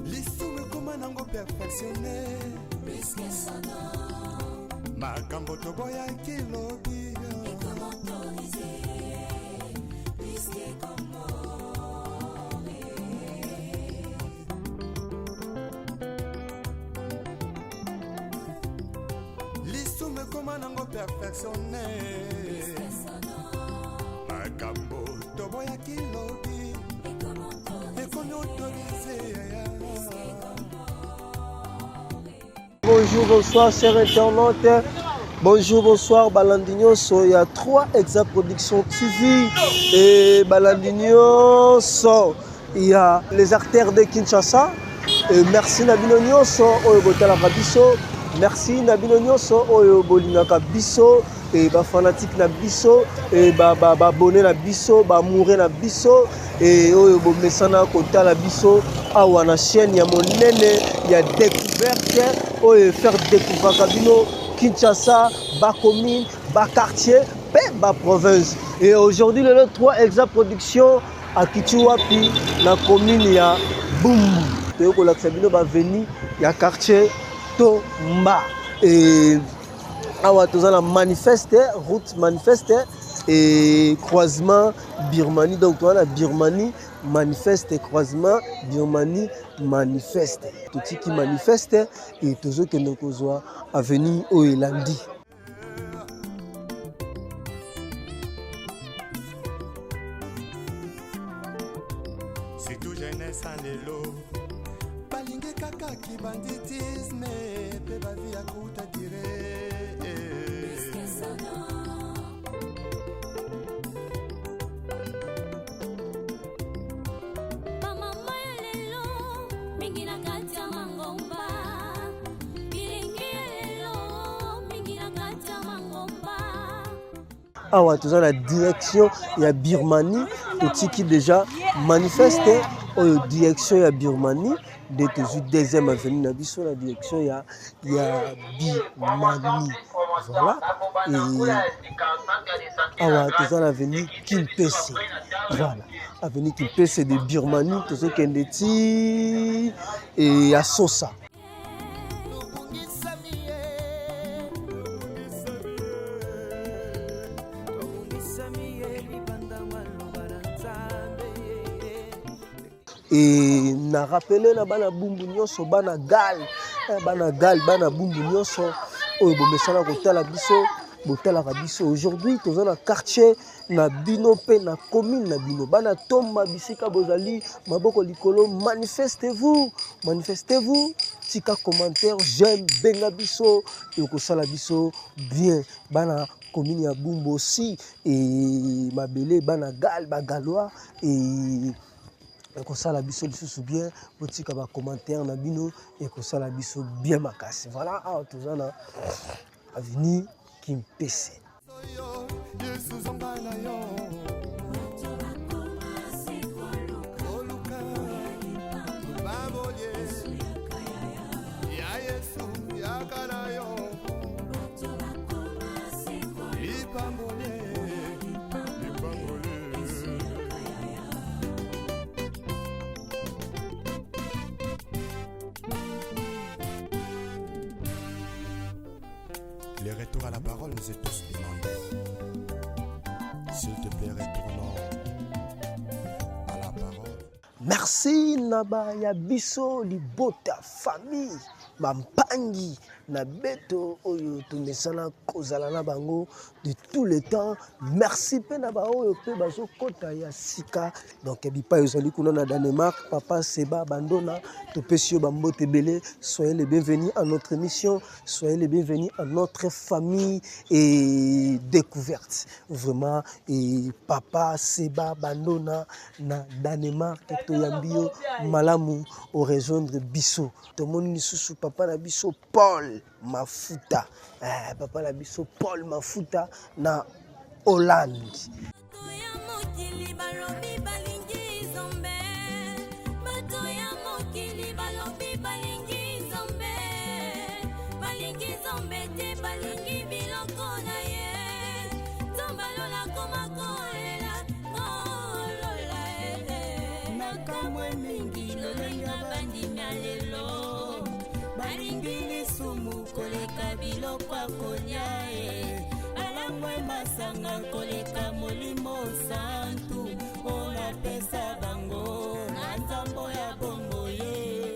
Lisumu ekoma nango perfectionne makambo toboyaki lobi. Lisumu ekoma nango perfectionne makambo toboyaki lobi ekomi autorise. Bonjour, bonsoir, chers internautes. Bonjour, bonsoir, balandi nyonso ya 3 Exa Production TV et balandi nyonso ya les artères de Kinshasa. Et merci na bino nyonso oyo botalaka biso. Merci na bino nyonso oyo bolingaka biso et ba fanatique na biso et ba ba ba abonné na biso, ba amoureux na biso et oyo bomesana kotala biso awa na chaîne ya monene ya découverte oyo faire découvraka bino Kinshasa, ba commune, ba quartier pe ba province. Et aujourd'hui le 3 Exa Production akiti wapi? Na commune ya Bumbu. Toyei kolakisa bino ba avenue ya quartier Tomba. Et awa toza na manifeste, route manifeste et croisement Birmanie. Donc toza na Birmanie manifeste, croisement Birmanie manifeste. Totiki manifeste et tozokende kozwa avenue oyo elandi. Surtout jeunesse ya lelo balingi kaka kibanditisme mpe bavi ya kuta dire. Bamama ya lelo mingi na kati ya mangomba, bilenge ya lelo mingi na kati ya mangomba. Awa toza na direction ya Birmanie, totiki déjà manifeste oyo direction ya Birmanie nde tozwi deuxième avenue na biso na direction ya Birmanie. Voilà. Et awa toza na avenue Kimpese. Voilà, avenue Kimpese de Birmanie tozokende ti et ya Sosa. Et na rappele na bana Bumbu nyonso, bana Gal, bana Gal, bana Bumbu nyonso oyo bomesana kotala biso, botalaka biso. Aujourd'hui toza na quartier na bino mpe na commune na bino, bana Tomba bisika bozali, maboko likolo, manifestez-vous, manifestez-vous, tika commentaire, j'aime, benga biso, ekosala biso bien. Bana commune ya Bumbu aussi et mabele, bana Gal, ba Galois et ekosala biso lisusu bien. Botika ba commentaire na bino, ekosala biso bien makasi. Voilà, awa toza na avenue Kimpese. Le retour à la parole nous est tous demandé. S'il te plaît, retournons à la parole. Merci na ba ya biso libota famille bampangi na beto oyo tomesana kozala na bango de tout le temps. Merci pe na ba oyo pe bazokota ya sika. Donc bipai ozali kuna na Danemark, papa Seba Bandona, topesi yo bambote ebele. Soyez les bienvenus à notre émission, soyez les bienvenus à notre famille et découverte. Vraiment, et papa Seba Bandona na Danemark, toyambi yo malamu au rejoindre biso. Tomoni lisusu papa na biso Paul. Paul Mafuta eh, papa na biso Paul Mafuta na Hollande. Balingi lisumu koleka biloko ya kolia e balangwe masanga koleka molimo santu oyo napesa bango na nzambo ya bongo ye.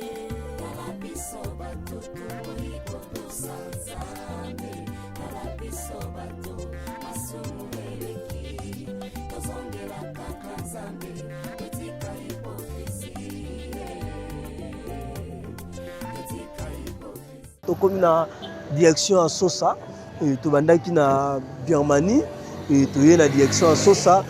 Tala biso bato tokoki kotosa Nzambe, tala biso bato masumu eleki, tozongela kaka Nzambe, totika hypocrisie, totika hypocrisie. Tokomi na direction ya Sosa, tobandaki na Birmanie, toye na direction ya Sosa,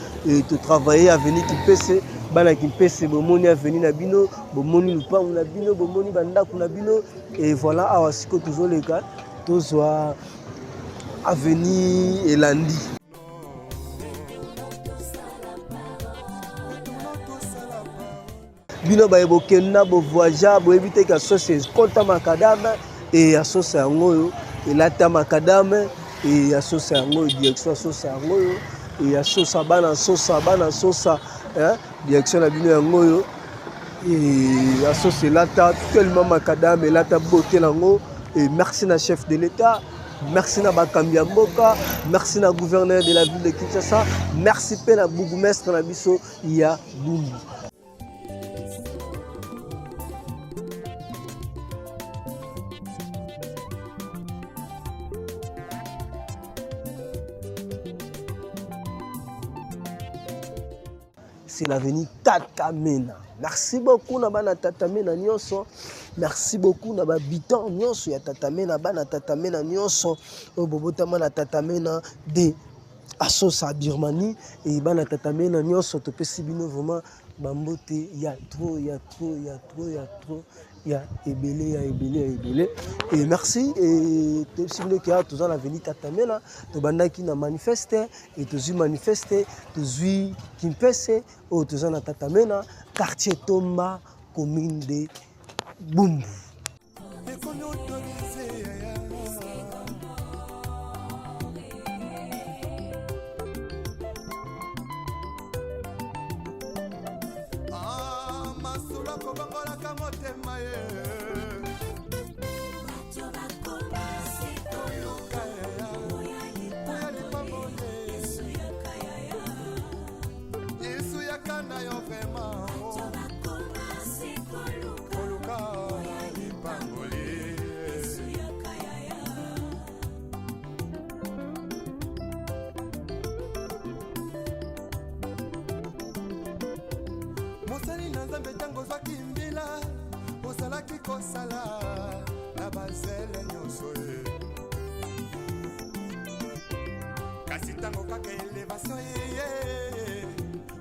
totravaille avenue Kimpese. Bana Kimpese bomoni avenue na bino, bomoni lupangu na bino, bomoni bandako na bino. Et voilà awa sikoyo tozoleka tozwa avenue Elandi. Bino baye bokenda bovoyagea boyebi te ke asosi ekota makadame e asosa yango oyo elata makadame e asosa yango oyo direction asosa yango oyo e asosa bana sosa bana sosa hein? Direction na bino yango oyo e asosa elata tellement makadame elata beauté nango. Et merci na chef de l'État, merci na bakambi ya mboka, merci na gouverneur de la ville de Kinshasa, merci pe na bourgmestre na biso ya Bumbu. C'est l'avenue Tatamena. Merci beaucoup na bana Tatamena nyonso. Merci beaucoup na ba habitants nyonso ya Tatamena, bana Tatamena nyonso oyo bobotama na Tatamena de Asosa Birmanie et bana Tatamena nyonso topesi bino vraiment bambote ya trop ya trop ya trop ya trop ya ebele ya ebele ya ebele. Et merci et topesi bino ke toza na avenue Tatamena, tobandaki na manifeste et tozwi manifeste, tozwi Kimpese oyo toza na Tatamena, quartier Tomba, commune de Bumbu. Ekomi autorisé yaya. Ah, masolo akobongolaka motema ye. Koluka yaya, oya lipamboli. Yesu yaka na yo vraiment. Koluka lipamboli. Mosali na Nzambe ntango ozwaki mbila ozalaki kosala na bazele nyonso ye, kasi ntango kaka elevation eye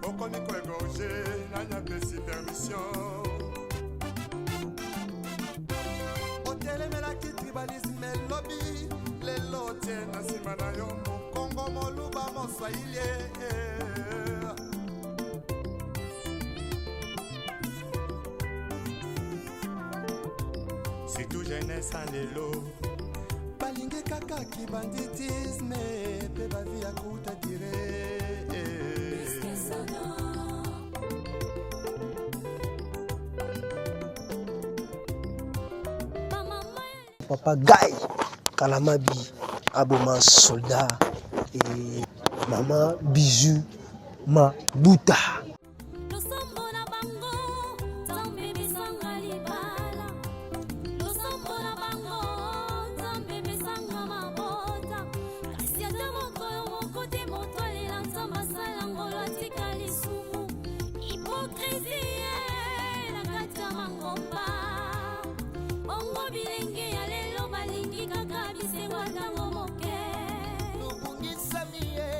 okomi koegorge, nani apesi permission? Otelemelaki tribalisme elobi, lelo otie na nsima na yo mokongo, moluba, moswahili. Surtout jeunesse ya lelo balingi kaka kibanditisme mpe bavi ya kuta dire. Papa Guy Kalamabi aboma soldat et maman Bijou Mabuta. Losambo na bango Nzambe pesanga libala, losambo na bango Nzambe pesanga mabota, kasi ata mokolo moko te moto alela Nzambe asala ngolo atika lisumu hypocrisie na kati ya mangomba. Bongo bilenge ya lelo balingi kaka bisengo ntango moke. Tobungisami ye,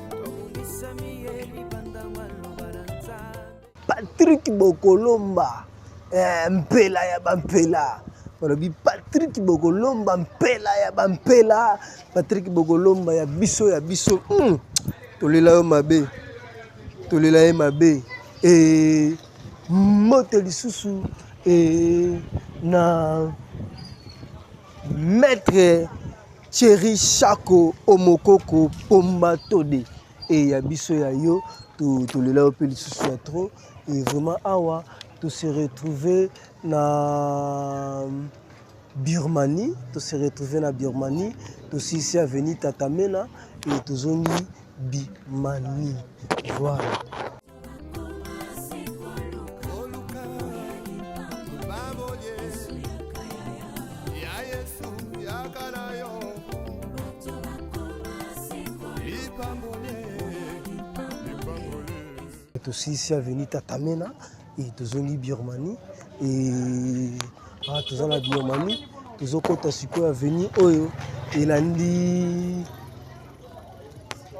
tobungisami ye libanda maloba na Nzambe. Patrick Bokolomba Eh, mpela ya bampela balobi Patrick Bokolomba mpela ya bampela Patrick Bokolomba ya biso ya biso tolela yo mabe tolela ye mabe e mbote lisusu e na maître Thierry Chako Omokoko Pomba Tode e ya biso ya yo tolela yo mpe lisusu ya trop. Et vraiment awa to se retrouver na Birmanie, to se retrouver na Birmanie, tosilisi avenue Tatamena et tozongi Birmanie. Voilà. Tosilisi avenue Tatamena et tozongi Birmanie et ah, toza na Birmanie tozokota sikoyo avenue oyo elandi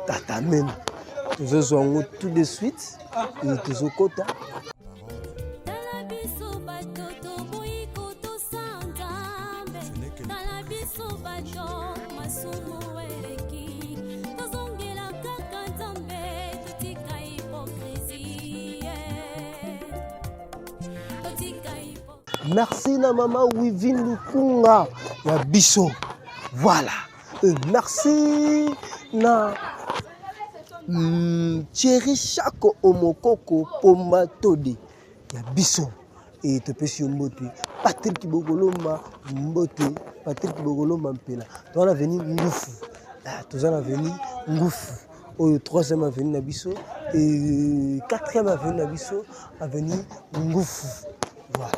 Tatamena tozozwa yango tout de suite et tozokota. Tala biso bato toboyi kotosa Nzambe. Tala biso bato masumu eleki. Tozongela kaka Nzambe, totika hypocrisie. Totika hypocrisie. Merci na mama Wivine Lukunga ya biso. Voilà. Merci na Thierry Chako Omokoko Pomba Tode ya biso. Et topesi yo mbote Patrick Bokolomba mbote Patrick Bokolomba mpela. Toza na avenue Ngufu. Ah, toza na avenue Ngufu. Oyo 3e avenue na biso et 4e avenue na biso avenue Ngufu. Voilà.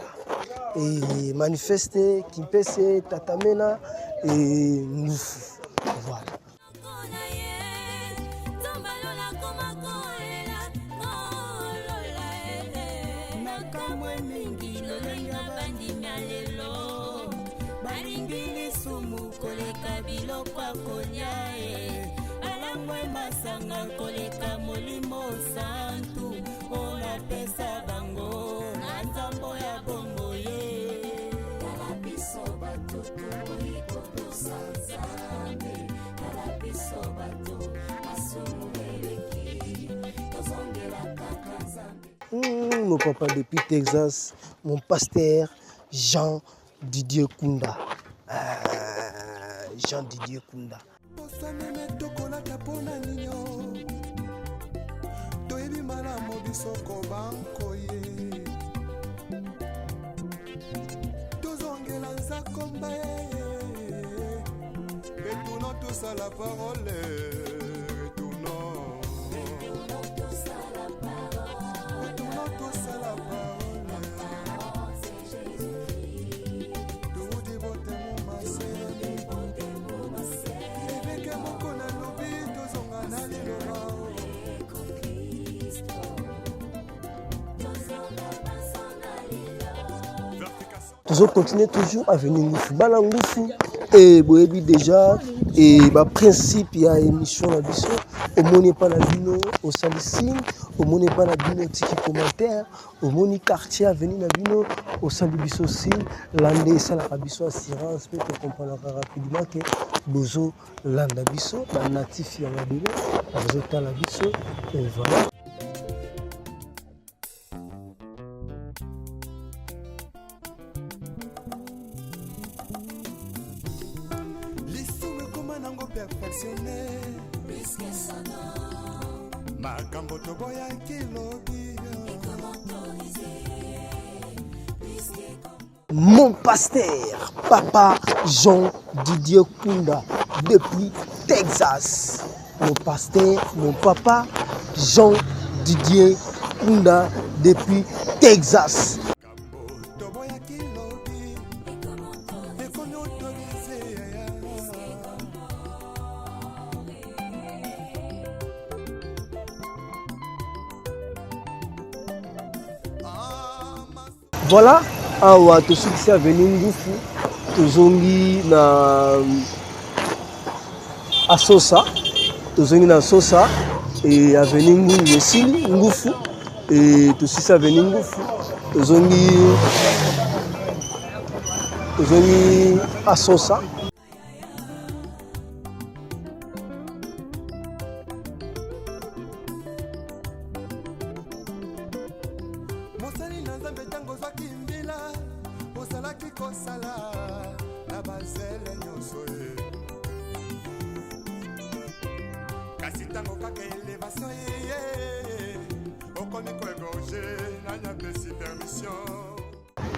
Et manifeste Kimpese Tatamena et Ngufu. Voilà. Balingi lisumu koleka biloko ya kolia e balangwe masanga koleka molimo santu onapesa bango na nzambo ya bongo ye. Tala biso bato toboyi kotosa Nzambe, tala biso bato masumu eleki tozongela kaka Nzambe. Mon papa depuis Texas, mon pasteur Jean Didier Kunda. Jean Didier Kunda. Bosamene tokolata mpona ninyo toyebi malamu biso kobankoye tozongela nzakomba retournons tous à la parole, retournons, retournons tous à la parole. Toudi botemu maseni eveke moko nalobi tozonga na liloba. Tozo continuer toujours avenue Ngufu bana Ngufu et boyebi déjà et ba principe ya émission na biso omoni epa na bino osali signe omoni epa na bino otiki commentaire omoni quartier avenue na bino osali biso signe lande esalaka biso assurance mpe tokomprenaka rapidement ke bozolanda biso ba natif ya mabele bazotala biso et voilà. Lisumu ekoma nango perfectionne makambo toboyaki lobi. Mon pasteur, papa Jean Didier Kunda, depuis Texas. Mon pasteur, mon papa Jean Didier Kunda, depuis Texas. Toboyaki lobi ekomi autorise. Voilà, awa tosukisi avenue Ngufu, tozongi na Asosa, tozongi na Asosa et avenue Ngungu esili Ngufu et tosisi avenue Ngufu, Tozongi tozongi Asosa. Mosali na Nzambe, ntango ozwaki mbila, ozalaki kosala na bazele nyonso ye. Kasi ntango kaka elevation eye, okomi koegorge. Nani apesi permission?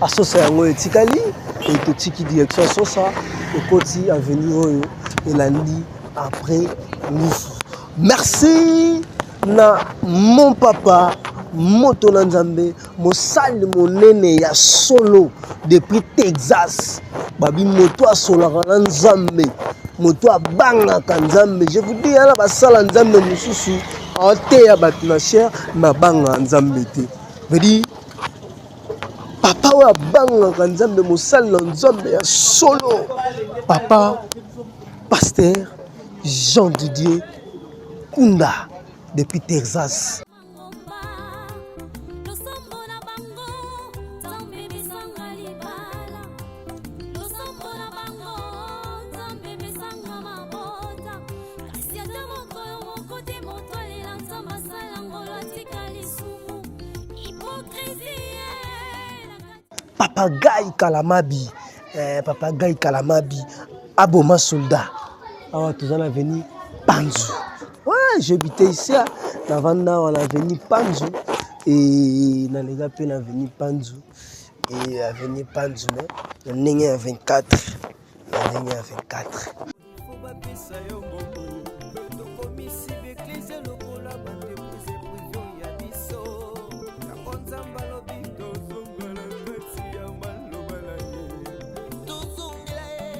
Asosa yango etikali e totiki direction Asosa, tokoti avenue oyo elandi après Ngufu. Merci na mon papa, moto na Nzambe, mosali monene ya solo depuis Texas. Babi moto asolaka na Nzambe, moto abangaka Nzambe. Je vous dis, yana basala Nzambe mosusu ateya bato na chair, mais abangaka Nzambe te. Veut dire papa oyo abangaka Nzambe, mosali na Nzambe ya solo, papa pasteur Jean Didier Kunda depuis Texas. Losambo na bango, Nzambe pesanga libala. Losambo na bango, Nzambe pesanga mabota. Kasi ata mokolo moko te moto alela Nzambe asala ngolo atika lisumu. Hypocrisie na kati. Papa Guy Kalamabi, Papa Guy Kalamabi aboma soldat. Awa toza na avenue Panzu. Ouais, j'habitais ici, navanda awa na avenue Panzu et nalega mpe na avenue Panzu et avenue Panzu mais na ndenge ya 24, na ndenge ya 24. Fo bapesa yo mbongo, tokomisi baeklezia lokola baentreprise prive ya biso. Yango Nzambe alobi tozongela kati ya maloba na ye, tozongela ye,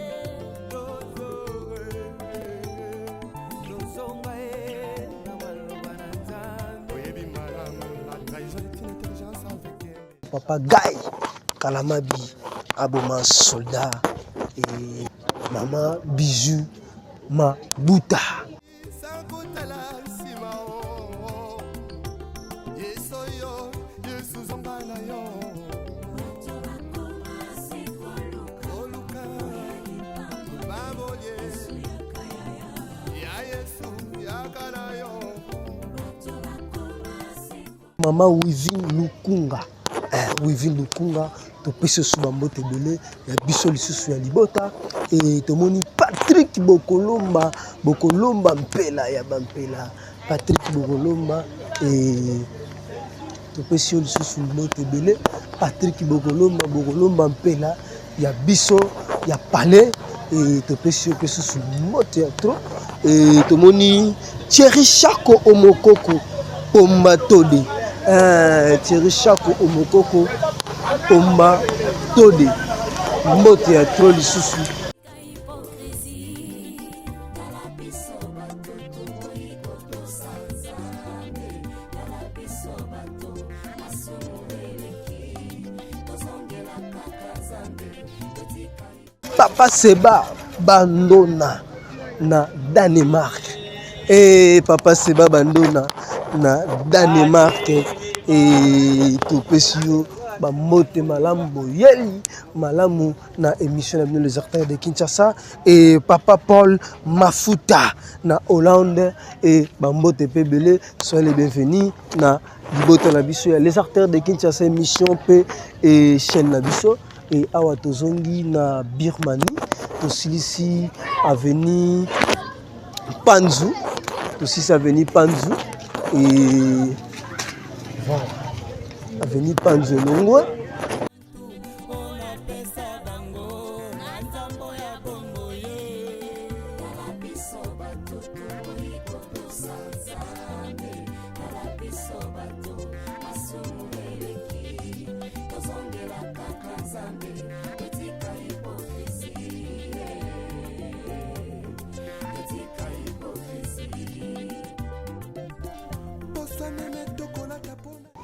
tozonga ye na maloba na Nzambe. Oyebi malamu, la trahison est une intelligence avec elle. Papa Guy Kalamabi aboma soldat et maman Bijou Mabuta. Sakotala nsima o Yesu yo, Yesu zonga na yo. Oluka babolie ya Yesu yaka na yo. Mama Wivine Lukunga, Wivine Lukunga, topesi osu bambote ebele ya biso lisusu ya libota. E tomoni Patrick Bokolomba, Bokolomba mpela ya bampela, Patrick Bokolomba, e topesi yo lisusu mbote ebele Patrick Bokolomba, Bokolomba mpela ya biso ya palais, e topesi yo mpe susu mbote ya trop. E tomoni Thierry Chako Omokoko Pomba Tode, Thierry Chako Omokoko Pomba Tode, mbote ya trop lisusu. Hypocrisie, tala biso bato toboyi kotosa Nzambe. Tala biso bato masumu eleki, tozongela kaka Nzambe, totika Papa Seba Bandona na Danemark. E Papa Seba Bandona na Danemark, e topesi yo bambote malamu, boyeli malamu na émission na bino Les Artères de Kinshasa. Et Papa Paul Mafuta na Hollande, et bambote pe ebele, soyez les bienvenus na libota na biso ya Les Artères de Kinshasa émission pe et chaîne na biso. Et awa tozongi na Birmanie, tosilisi avenue Panzu, tosilisi avenue Panzu et voilà, avenue Panzu elongwe.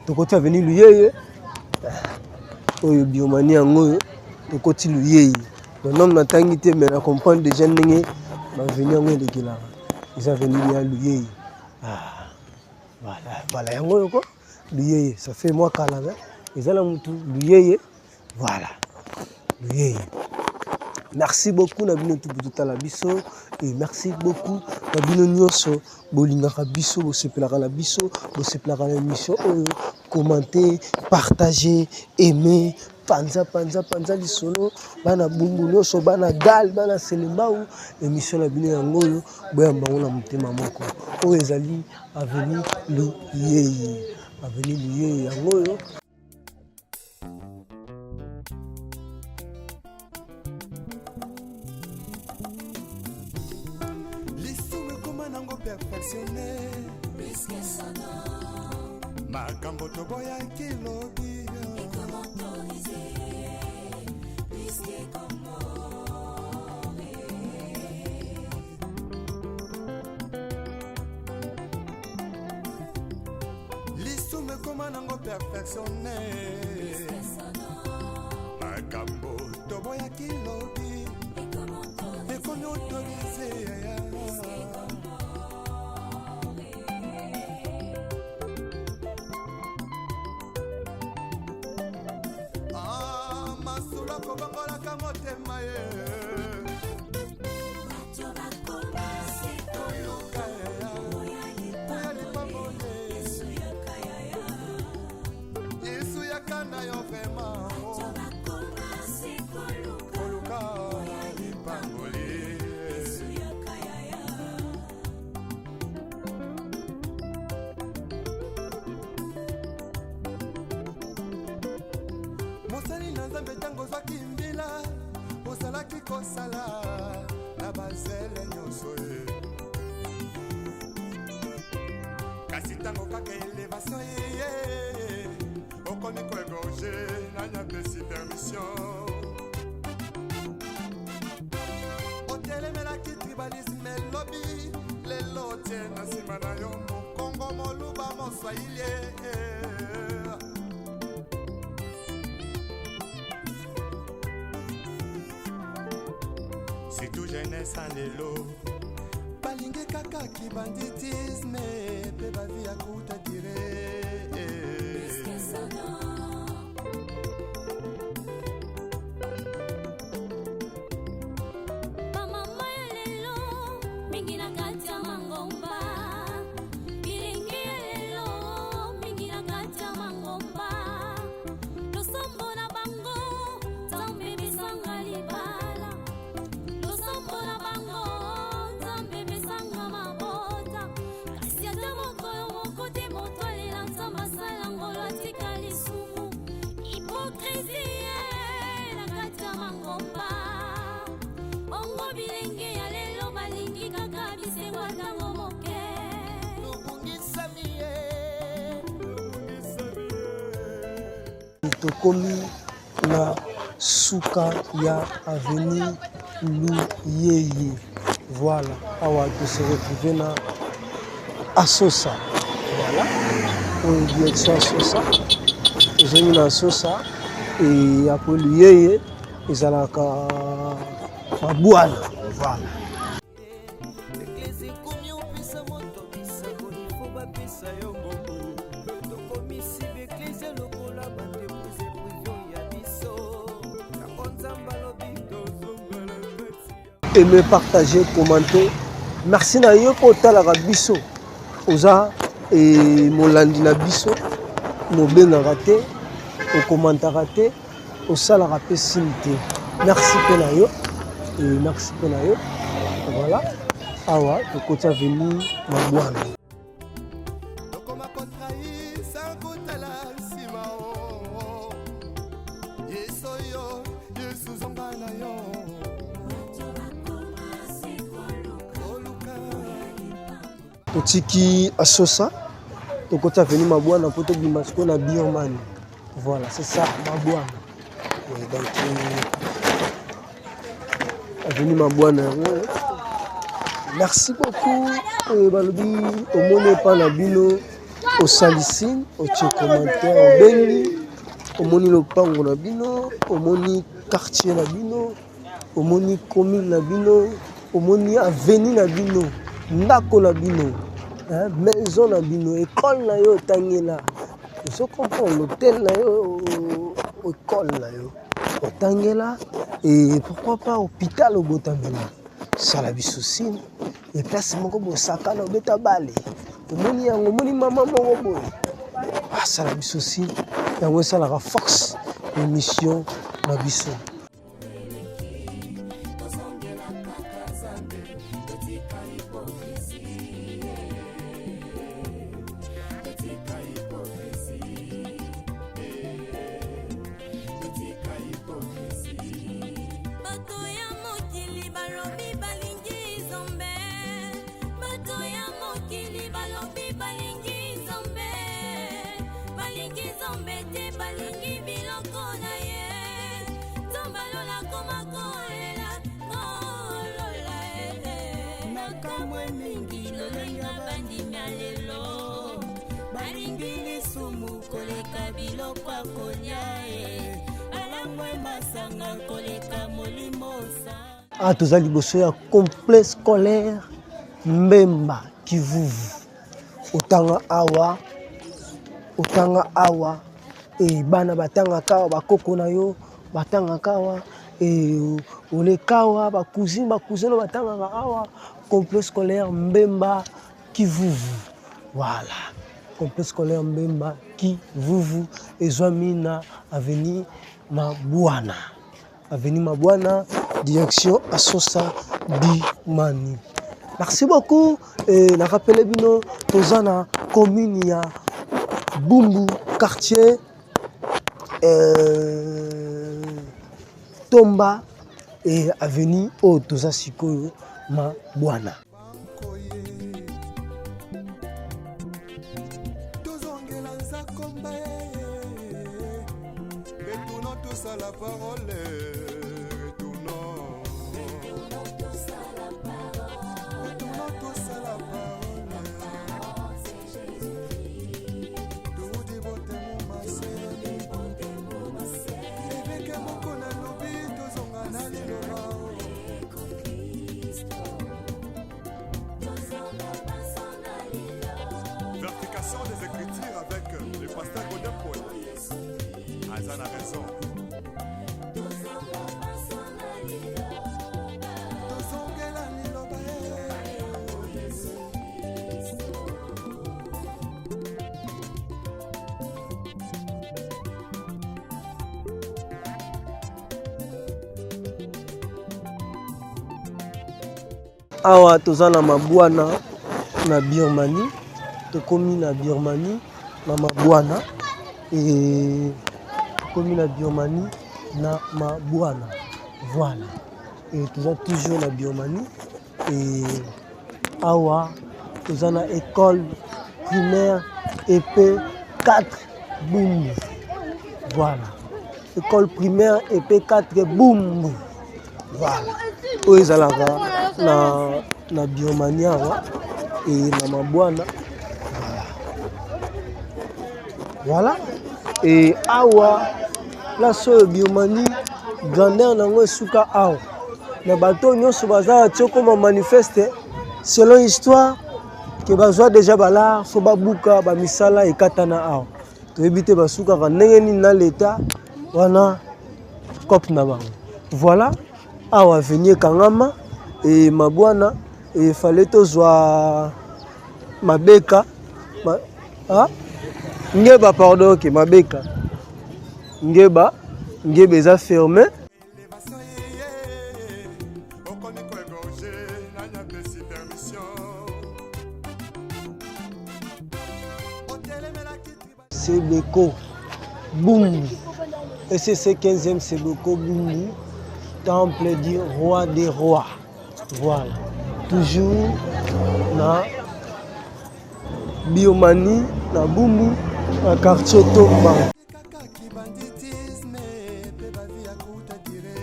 Tokoti avenue Luyeye, oyo Birmanie yango oyo, tokoti Luyeye. Donc natangi te mais na comprendre déjà ndenge ba avenue yango elekelaka. Eza avenue ya Luyeye. Ah, voilà, voilà yango oyo ko Luyeye, ça fait moi kala mais Eza na mutu luyeye. Voilà. Luyeye. Merci beaucoup na bino tout botala biso et merci beaucoup na bino nyonso bolingaka biso bosepelaka na biso bosepelaka na émission oyo. Commenter, partager, aimer, panza panza panza lisolo bana bumbu nyonso bana gal bana selembau émission na bino yango oyo boyamba yango na motema moko. Oyo ezali avenue Luyeye, avenue Luyeye yango oyo. Lisumu ekoma nango perfectionne makambo toboyaki lobi lisumu ekoma nango perfectionne makambo toboyaki lobi ekomi autorise. Ah, masolo akobongolaka motema ye koluka ya lipamboli Yesu yaka na yo vraiment koluka lipamboli. Mosali na Nzambe, ntango ozwaki mbila ozalaki kosala na bazele nyonso ye, kasi ntango kaka elevation eye, okomi koégorger. Nani apesi permission? Otelemelaki tribalisme elobi, lelo otie na nsima na yo mokongo, moluba, moswahili. Surtout jeunesse ya lelo balingi kaka kibanditisme mpe bavi ya kuta dire. Bamama ya lelo mingi na kati ya mangomba, bilenge ya lelo mingi na kati ya mangomba, losambo na bango Nzambe pesanga libala, losambo na bango Nzambe pesanga mabota, kasi ata mokolo moko te moto alela Nzambe asala ngolo atika lisumu. Hypocrisie na kati ya mangomba. Bongo bilenge ya lelo balingi kaka bisengo ntango moke. Tobungisami ye. Tokomi na suka ya avenue Luyeye. Voilà, awa tose retrouve na Asosa. Voilà, oyo direction Asosa, tozongi na Asosa et après Luyeye ezalaka Mabwana. Voilà. Eglise ekomi opesa moto bisakoli fo bapesa yo mbongo. Tokomisi baeglise lokola baentreprise privé ya biso. Yango Nzambe alobi tozonga na kati. Aimer, partager, commenter. Merci na yo mpo otalaka biso, oza molandi na biso, mobengaka te, okomantaka te, osalaka mpe signe te. Merci mpe na yo et merci mpe na yo. Voilà, awa tokoti avenue Mabwana. Tokoma kotrahir sans kotala nsima o Yesu yo Yesu zonga na yo koluka. Totiki Asosa, tokoti avenue Mabwana mpo tobima sikoyo na Birman. Voilà, c'est ça, Mabwana. Et donc avenue Mabwana yango. Merci beaucoup. Balobi omoni epa na bino, osalisi, otie commentaire, obengi, omoni lopango na bino, omoni quartier na bino, omoni commune na bino, omoni avenue na bino, ndako na bino, hein, maison na bino, école na yo otangela. Ozo comprendre l'hôtel na yo, école na yo otangela, et pourquoi pas hôpital obotamela. Sala biso signe e place moko bosakana obeta bale, omoni yango, omoni mama moko boye asala biso signe yango, esalaka force émission na biso. Bato ya mokili balobi balingi Nzambe, bato ya mokili balobi balingi Nzambe, balingi Nzambe te, balingi biloko na ye. Nzambe alola koma kolela kolola eh. Nakamwe mingi lolenge bandimi ya lelo balingi lisumu koleka biloko ya kolia e balangwe masanga koleka molimo sa. Awa toza liboso ya complexe scolaire Mbemba Kivuvu. Otanga awa, otanga awa, e bana batangaka awa, bakoko na yo batangaka awa, e oleka awa, ba cousine, ba cousin no batangaka awa. Complexe scolaire Mbemba Kivuvu. Voilà. Complexe scolaire Mbemba Kivuvu ezwami na avenue Mabwana. Avenue Mabwana, direction Asosa Bimani. Merci beaucoup. Et na rappelé bino toza na commune ya Bumbu, quartier Tomba et avenue oyo toza sikoyo Mabwana. Tozongela nzakomba, retournons tous à la parole, retournons, retournons tous à la parole. Toudi botemo mase eveke moko nalobi, tozonga na liloba. Vérification des Écritures avec le pasteur Godin Paul. Aza na raison. Tozongela liloba. Awa toza na Mabwana na Birmanie, tokomi na Birmanie na Mabwana, e tokomi na Birmanie na Mabwana. Voilà, et toza toujours na Birmanie, et awa toza na école primaire EP 4 Bumbu. Voilà, école primaire EP 4 Bumbu. Voilà, oyo ezalaka na Birmanie awa e na Mabwana. Voilà, et awa place oyo Birmanie grandeur nango esuka awa na bato nyonso baza ti okoma manifeste selon histoire ke bazwa deja balar so babuka bamisala ekatana awa, toyebi te basukaka ndenge nini na leta wana cope na bango. Voilà, awa avenue ekangama e Mabwana, e fale tozwa mabeka ma, ah? Ngeba, pardon, ok, mabeka Ngeba, Ngeba eza fermé. Élévation ye okomi koégorge, nani apesi permission otelemelaki? Sebeko Bumbu, ECC 15e Sebeko Bumbu, temple du roi des rois. Voilà, toujours na Biomanie na Bumbu na quartier Tomba. Kaka kibanditisme mpe bavi ya kuta dire.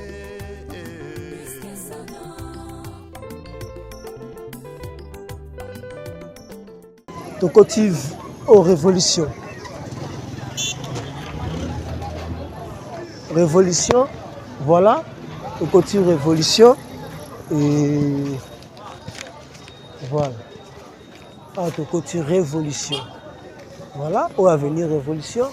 Tokoti au révolution, révolution. Voilà, tokoti révolution et voilà, awa tokoti révolution. Voilà, oyo avenir révolution.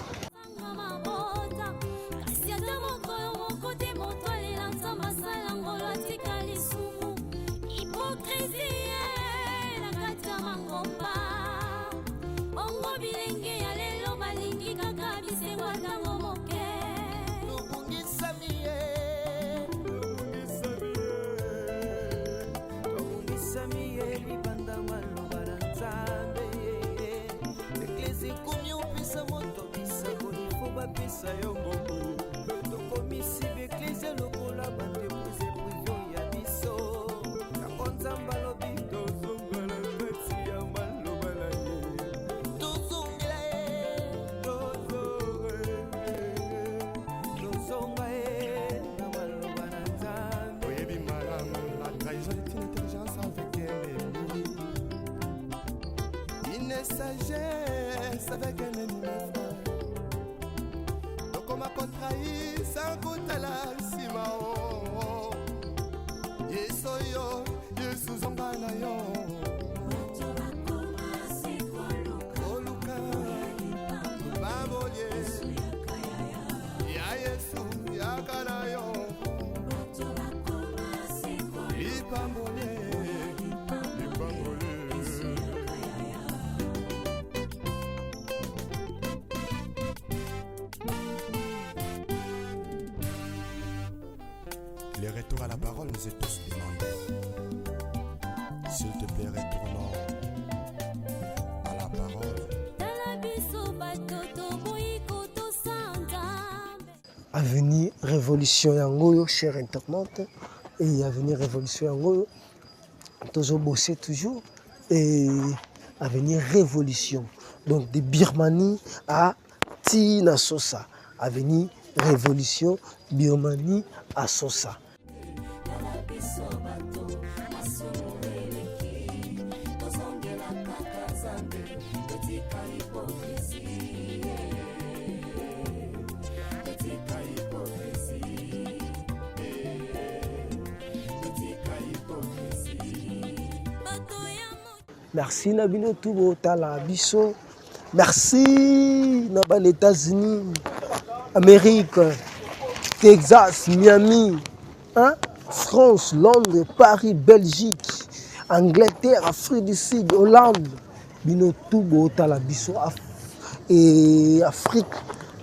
Sagesse avec un ennemi, mes frères. Tokoma kotrahir sans kotala nsima o. Yesu yo, Yesu zonga na yo. Koluka babolie ya Yesu yaka na yo. Lipambolie, lipambolie. Le retour à la parole nous est tous demandé. S'il te plaît, retournons à la parole. Avenue Révolution yango oyo, cher internaute, et Avenue Révolution yango oyo, tozo bosser toujours, et Avenue Révolution. Donc de Birmanie à Tina Sosa, Avenue Révolution, Birmanie à Sosa. Merci na bino tout botala biso. Merci na ba États-Unis, Amérique, Texas, Miami, hein? France, Londres, Paris, Belgique, Angleterre, Afrique du Sud, Hollande. Bino tout botala biso et Afrique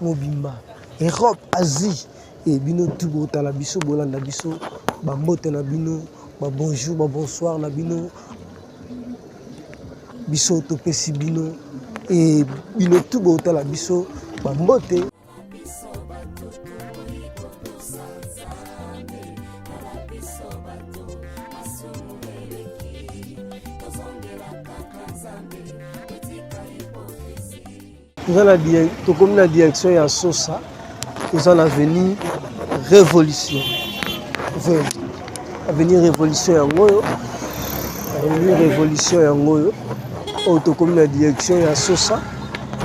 mobimba, Europe, Asie et bino tout botala biso, bolanda biso, ba mbote na bino, ba bonjour, ba bonsoir na bino. Biso topesi bino et bino tout botala biso ba mbote. Toza na tokomi na direction ya Sosa, toza na avenue Révolution. Avenue Révolution yango oyo, avenue Révolution yango oyo, oyo tokomi na direction ya Sosa,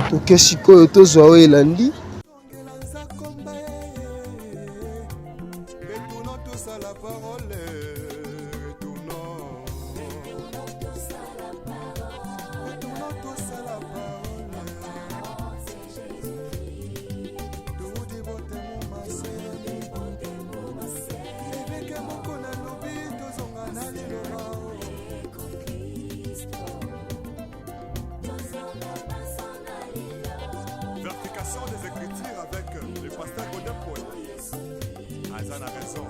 toke sikoyo tozwa oyo elandi. Des Écritures avec le pasteur Godin Paul. Azan a raison.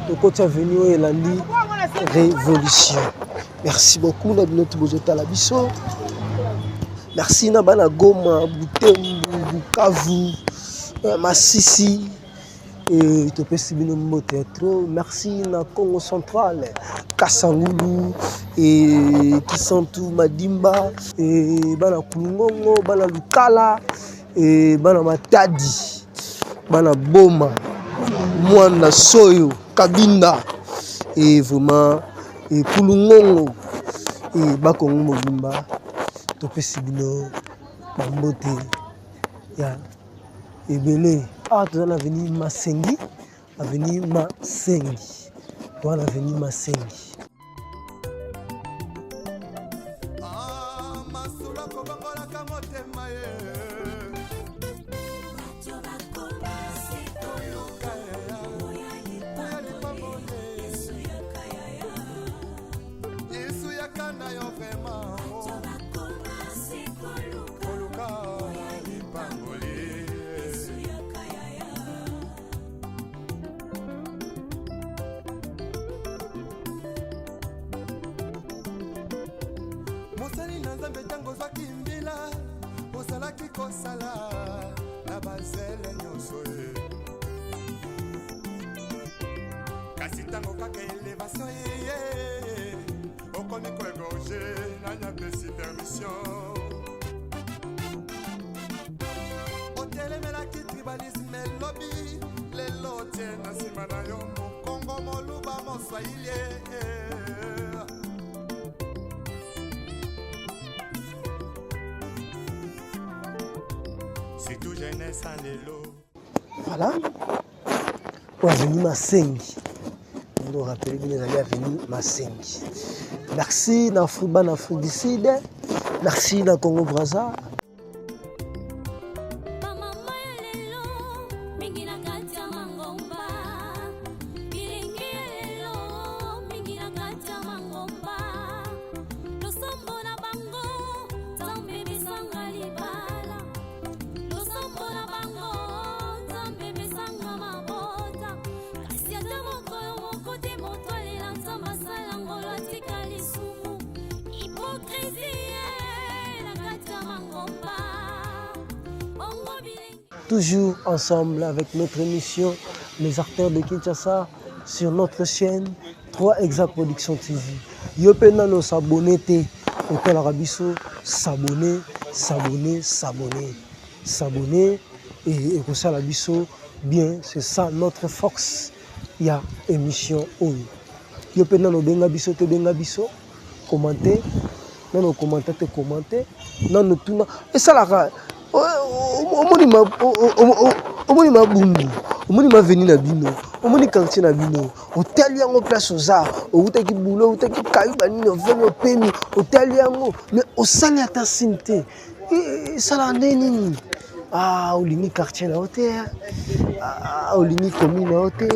Tokoti avenue oyo elandi Révolution. Merci beaucoup na bino tobozotala biso. Merci na bana Goma, Butembo, Bukavu, Masisi. Et topesi bino mbote ya trop. Merci na Congo Central, Kasangulu et Kisantu, Madimba et bana Kulungongo, bana Lukala et bana Matadi, bana Boma, Mwanda Soyo, Kabinda et vraiment et Kulungongo et Bakongo Mobimba. Topesi bino bambote ya ebele. Awa toza na avenue Masengi, avenue Masengi, toza na avenue Masengi. Ah, masolo akobongolaka motema ye. Koluka ya lipamboli. Yesu yaka na yo vraiment. Koluka lipamboli. Mosali na Nzambe, ntango ozwaki mbila, ozalaki kosala na bazele nyonso ye. Kasi ntango kaka élévation eye, okomi koégorger. Nani apesi permission? Otelemelaki tribalisme elobi, lelo otie na nsima na yo Mokongo, Moluba, Moswahili. Surtout jeunesse ya lelo. Voilà, oyo avenue Masengi. Ndo rappeler bino, ezali avenue Masengi. Merci na bana Afrique du Sud, merci na Congo Braza. Bamama ya lelo mingi na kati ya mangomba, bilenge ya lelo mingi na kati ya mangomba, losambo na bango, Nzambe pesanga libala, losambo na bango, Nzambe pesanga mabota, kasi ata mokolo moko te moto alela Nzambe asala ngolo atika lisumu. Hypocrisie na kati ya mangomba, bongo bilenge. Toujours ensemble avec notre émission Les Artères de Kinshasa sur notre chaîne 3 Exa Production TV. Yo pe nano s'abonner te, otalaka biso, s'abonner, s'abonner, s'abonner, s'abonner et ekosala biso bien, c'est ça notre force ya émission oyo. Yo pe nano benga biso te, benga biso, commenter, nano commenter te, commenter, nano tuna esalaka omoni mabungu, omoni maveni na bino, omoni quartier na bino, otali yango place oza, outaki bulo, outaki kayu banini, oveni, opemi, otali yango, mais osali ata signe te. Esalaka nde nini? Ah, olingi quartier na yo te, ah, olingi commune na yo te,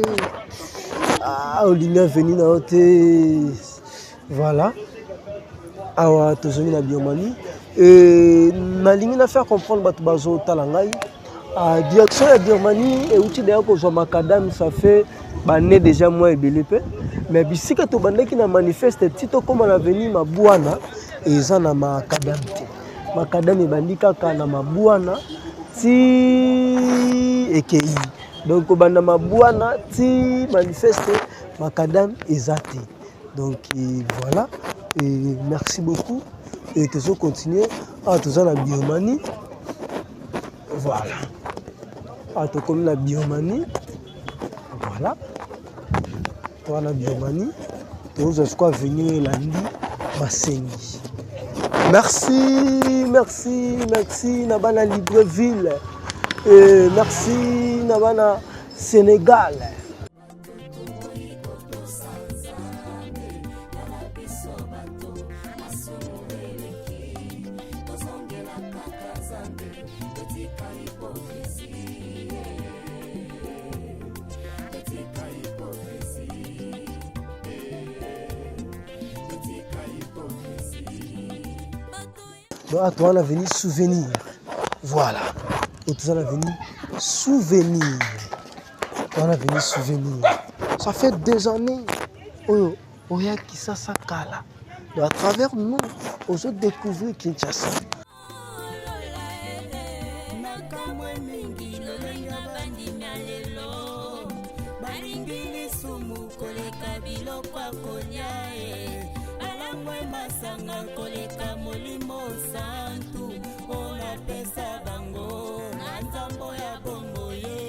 ah, olingi avenue na yo te. Voilà, awa tozongi na Birmanie. Nalingi na faire comprendre bato bazotala ngai, direction ya Birmanie euti deya kozwa macadam, ça fait bane déjà mwa ebele mpe, mais bisika tobandaki na manifeste ti tokóma na avenue Mabwana, eza na macadam te. Macadam ebandi kaka na Mabwana ti ekei. Donc kobanda Mabwana ti manifeste, macadam eza te. Donc voilà, et merci beaucoup et tozo continuer. Awa toza na Birmanie. Voilà, awa tokomi na Birmanie. Voilà, toza na Birmanie, tozwa sikoyo avenue elandi Masengi. Merci, merci, merci na bana Libreville et merci na bana Sénégal. Donc toza na avenue Souvenir. Voilà, toza na avenue Souvenir, toza na avenue Souvenir. Ça fait 2 années oyo oya Kisasa kala. Donc à travers nous, ozodécouvrir Kinshasa. Makambo mingi lolenga bandimi ya lelo balingi lisumu koleka biloko ya kolia e balangwe masanga koleka Molimo Santu oyo napesa bango na nzambo ya bongo ye.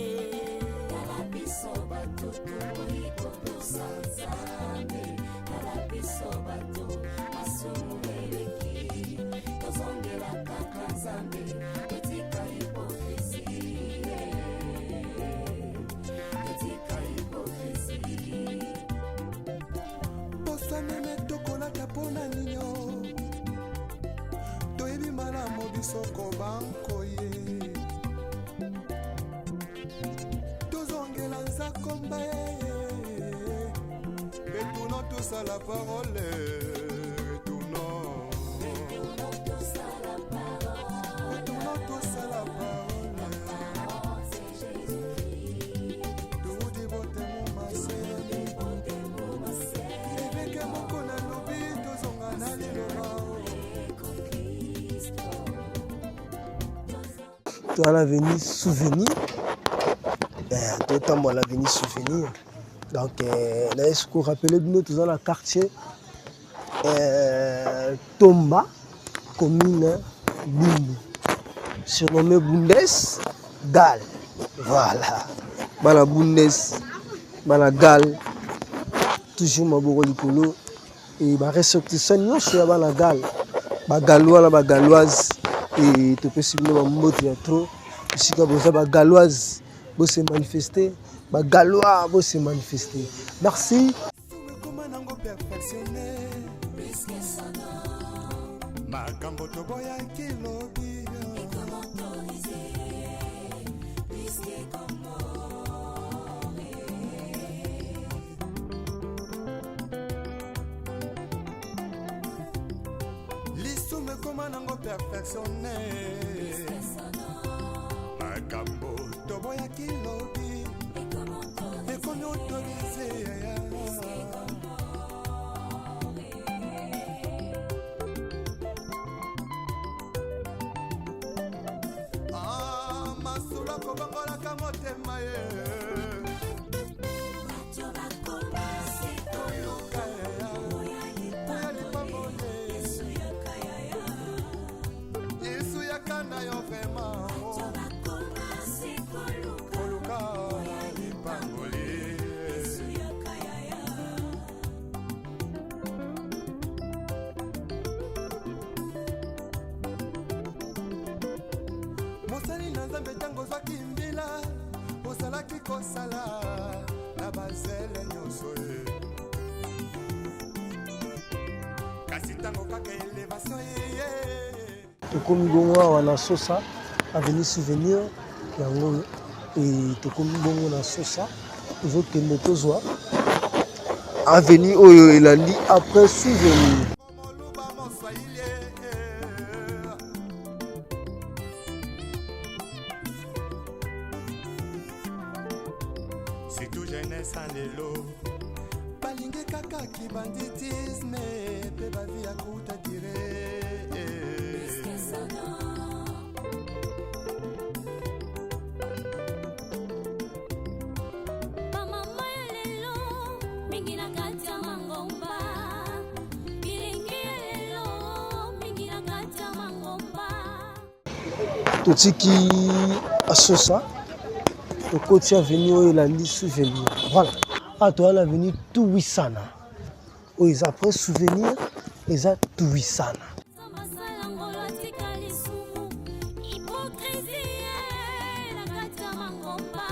Tala biso bato tokoki kotosa Nzambe, tala biso bato masumu eleki tozongela. biso kobankoye tozongela nzakomba retournons tous à la parole retournons retournons tous à la parole toudi botemo masele eveke moko nalobi tozonga na liloba Toza na avenue Souvenir, totambola na avenue Souvenir. Donc naye ko rappeler bino toza na quartier Tomba, commune Bumbu, surnommé Bundes Gal. Voilà, bana Bundes, bana Gal, toujours maboko likolo. Et ba ressortissants nyonso ya bana Gal, ba Galois na ba Galoise, et topesi bino ba mbote ya trop esika boza ba Galoise, bo se manifester, ba Galois bo se manifester. Merci. Koma nango perfectionné makambo toboyaki lobi lisumu ekoma nango perfectionné makambo toboyaki lobi ekomi autorisé. Ah, masolo akobongolaka motema ye koluka ya lipamboli Yesu yaka na yo vraiment koluka lipamboli. Mosali na Nzambe, ntango ozwaki mbila, ozalaki kosala na bazele nyonso ye, kasi ntango kaka élévation ye. Tokomi bongo awa na Sosa, avenue Souvenir yango oyo. E tokomi bongo na Sosa, tozokende tozwa avenue oyo elandi après Souvenir. Moluba, moswahili. Surtout jeunesse ya lelo balingi kaka kibanditisme mpe ba vie ya courte durée. Bamama ya lelo mingi na kati ya mangomba, bilenge ya lelo mingi na kati ya mangomba. Totiki Asosa, tokoti avenue oyo elandi Souvenir. Voilà, awa toza na avenue Tuwisana, oyo eza après Souvenir, eza Tuwisana. Nzambe asala ngolo, atika lisumu, hypocrisie na kati ya mangomba.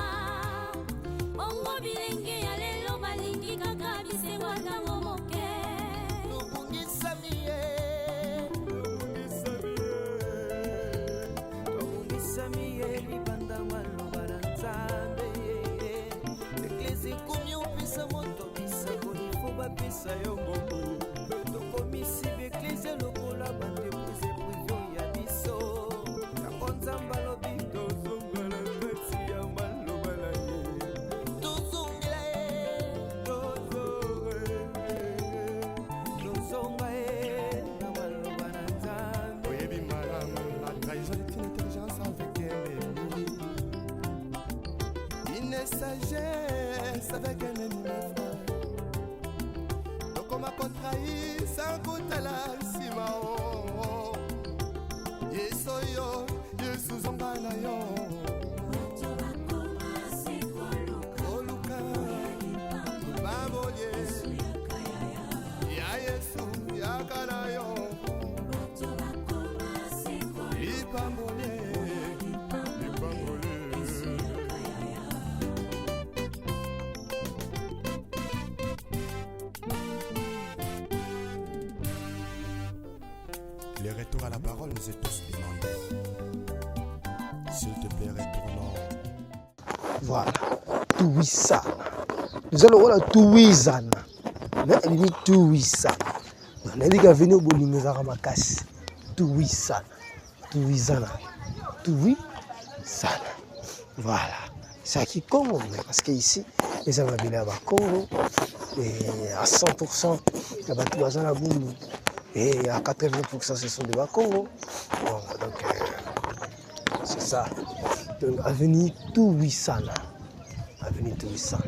Bongo bilenge ya lelo balingi kaka bisengo ntango moke. Tobungisami ye, tobungisami ye libanda maloba na Nzambe. Eglise ekomi opesa moto bisakoli fo bapesa yo mbongo. Tokomisi baeglise lokola baentreprise privée ya biso. Yango Nzambe alobi tozongela kati ya maloba na ye, tozongela ye, tozonga ye na maloba na Nzambe. Oyebi malamu, la trahison est une intelligence avec un ennemi, une sagesse avec un ennemi, mes frères. Tokoma kotrahir sans kotala nsima o Yesu oyo Yesu zonga na yo koluka bambolie ya Yesu yaka na yo lipambolie, lipambolie. Le retour à la parole nous est tous demandé. S'il te plaît, retournons. Voilà, tuwisana eza lokola tuwizana mais elingi tuwisana. Nayebi ke avenir bolingo ezalaka makasi. Tuwisana, tuwizana, tuwisana. Voilà, c'est à Kikongo, mais parce que ici eza mabele ya bakongo et à 100% ya bato baza na Bundu et à 80% ce sont des Bakongo. Bon, donc c'est ça. Donc avenue Tuwisana, avenue Tuwisana.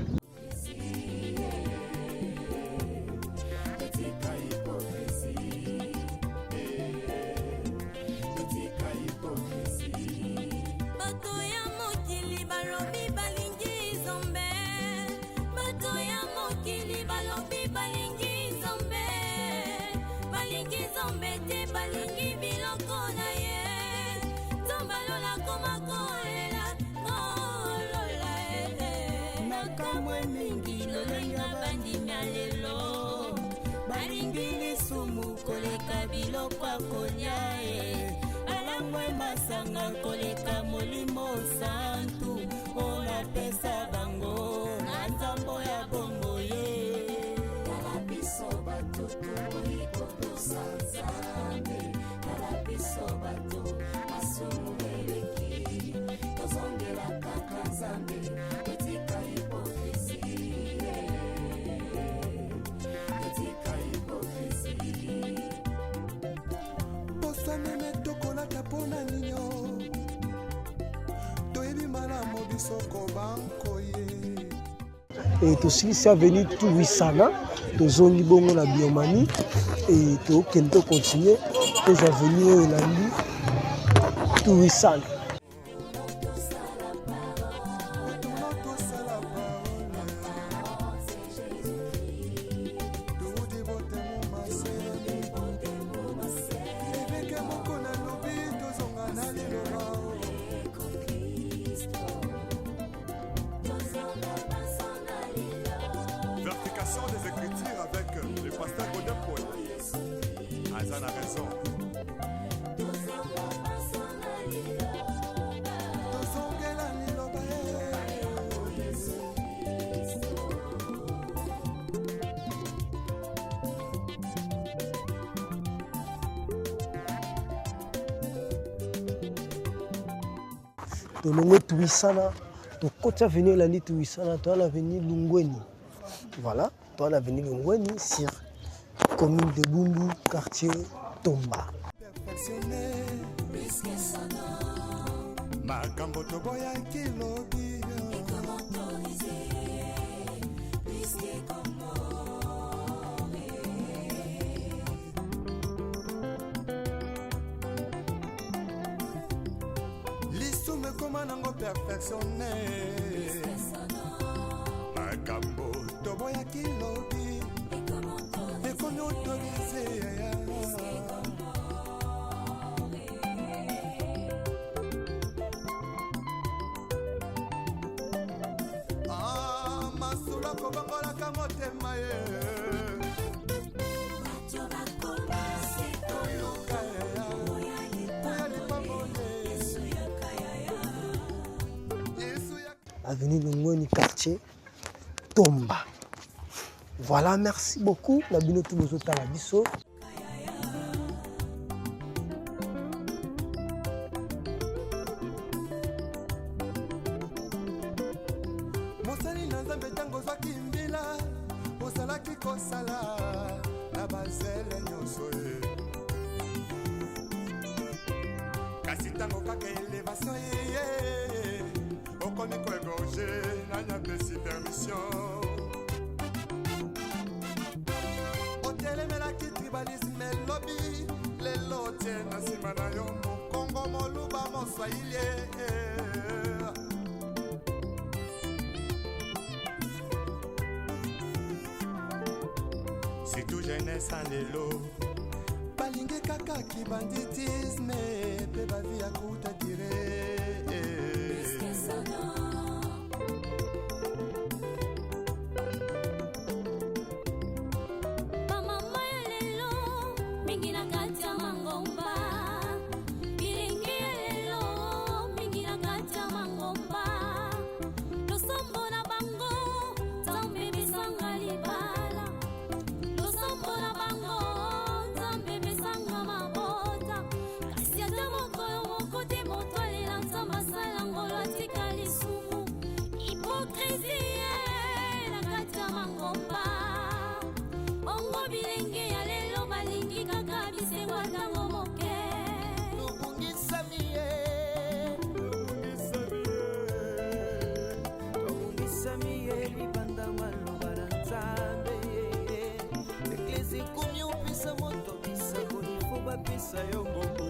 Bato ya mokili balobi balingi Nzambe, bato ya mokili balobi balingi Nzambe, balingi Nzambe te, balingi biloko na ye. Nzambe alola koma kolela kolola e nakamwe mingi lolenge bandimi ya lelo balingi lisumu koleka biloko ya kolia e balangwe masanga koleka molimo santu oyo napesa bango na nzambo ya bombo ye. Tala biso bato toboyi kotosa Nzambe, tala biso bato masumu eleki, tozongela kaka Nzambe, totika hypocrisie, totika hypocrisie. Poso meme tokolata mpona ninyo toyebi malamu biso kobankoye. E tosilisi avenue Tuwisana, tozongi bongo na Birmanie e tokende tocontinue tozwa avenue oyo elandi Tuwisana. Retournons tous à la parole. Toudi botemo masele. Évêque moko nalobi tozonga na liloba. Vérification des Écritures avec le pasteur Godin Paul. Aza na raison. Tozongela liloba ye. Tolongwe Tuwisana, tokoti avenue elandi Tuwisana, toza na avenue Lungweni. Voilà, toza na avenue Lungweni sur commune de Bumbu, quartier Tomba. Perfectionné. Makambo toboyaki lobi. Lisumu ekoma nango perfectionné. Makambo toboyaki lobi ekomi autorisé. Ah, masolo akobongolaka motema ye. Yoka ya lipamboli. Yesu ya Avenue Lungweni, quartier Tomba. Voilà, merci beaucoup na bino tu bozotala biso. Mosali na Nzambe, ntango ozwaki mbila ozalaki kosala na bazele nyonso ye, kasi ntango kaka élévation eye, okomi koégorger. Nani apesi permission? Otelemelaki tribalisme elobi, lelo otie na nsima na yo mokongo, moluba, moswahili. Surtout jeunesse ya lelo balingi kaka kibanditisme mpe bavie ya courte durée. Bamama ya lelo mingi na kati ya mangomba. lingomba. Bongo bilenge ya lelo balingi kaka bisengo ntango moke. Tobungisami ye, tobungisami ye libanda maloba na Nzambe. Eklese ekomi opesa moto bisango, ifo bapesa yo mbongo.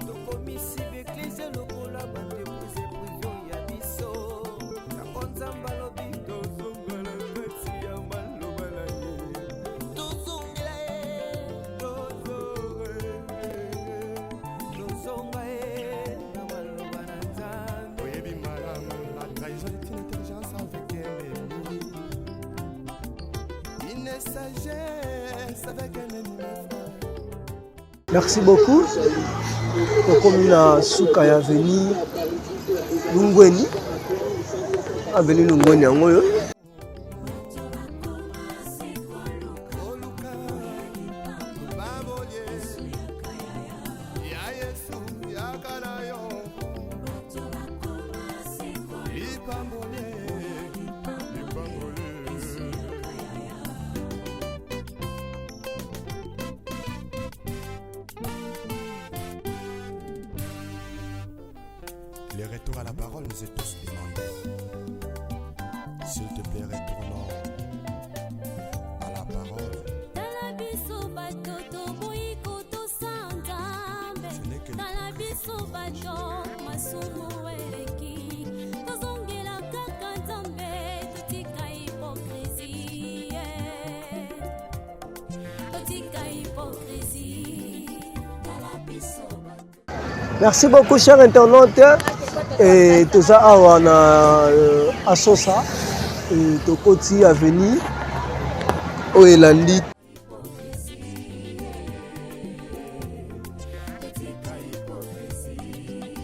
Tokomisi baeklese lokola baentreprise privé ya biso. Yango Nzambe alobi tozonga na kati ya maloba na ye, tozongela ye, tozonga ye, tozonga ye na maloba na Nzambe. Oyebi malamu, la trahison est une intelligence avec un ennemi, une sagesse avec un ennemi, mes frères. Merci beaucoup. Tokomi na suka ya avenue Lungweni. Avenue Lungweni yango oyo. Oluka babolie ya Yesu yaka na yo lipambole lipambole. Le retour à la parole nous est tous demandé. S'il te plaît, retournons à la parole. Tala biso bato toboyi kotosa Nzambe. Ce n'est que Tala biso bato masumu eleki, tozongela kaka Nzambe, totika hypocrisie, totika hypocrisie. Tala biso bato. Merci beaucoup, cher internaute. Et toza awa na Asosa et tokoti avenue oyo elandi Hypocrisie, totika hypocrisie.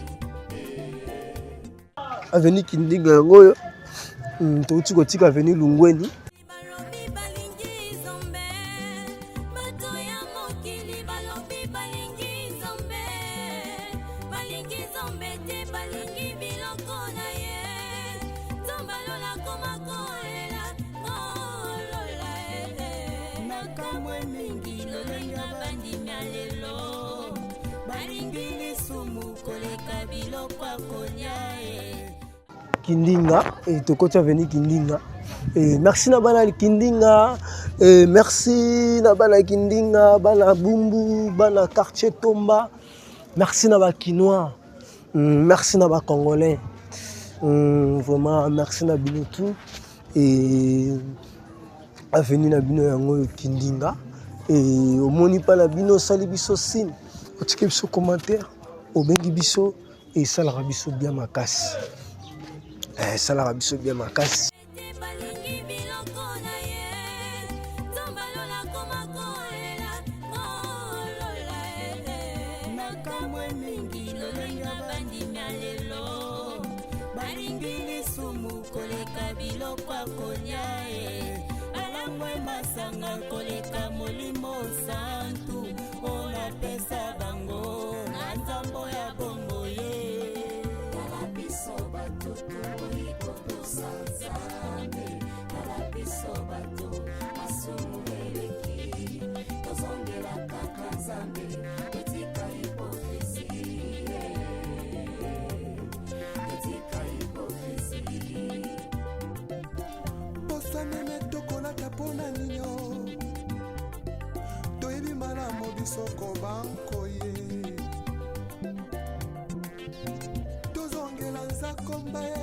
Avenue Kindinga yango oyo. Touti kotika avenue Lungweni. Balobi balingi Nzambe, bato ya mokili balobi balingi Nzambe, balingi Nzambe te, balingi biloko na ye. Nzambe alola koma kolela kolola e. Nakamwe mingi lolenga bandimi ya lelo balingi lisumu koleka biloko ya kolia e. Kindinga et tokoti avenue Kindinga. Et merci na bana Kindinga et merci na bana Kindinga, bana Bumbu, bana quartier Tomba. Merci na Bakinois, merci na Bacongolais. Vraiment merci na bino tout. Et avenue na bino yango oyo Kindinga. Et omoni mpa na bino, osali biso signe, otiki biso commentaire, obengi biso, esalaka biso bien makasi. Esalaka biso bien makasi. Te balingi biloko na ye. Nzambe alola koma kolela kolola e. Nakamwe mingi lolenga bandimi ya lelo balingi lisumu koleka biloko ya kolia e, balangwe masanga koleka Molimo Santu oyo napesa bango na nzambo ya bongo ye. Tala biso bato toboyi kotosa Nzambe. Tala biso bato masumu eleki, tozongela kaka Nzambe, totika hypocrisie, totika hypocrisie. Poso meme tokolata mpona ninyo, toyebi malamu biso kobanko ye. Tozongela nzakomba ye.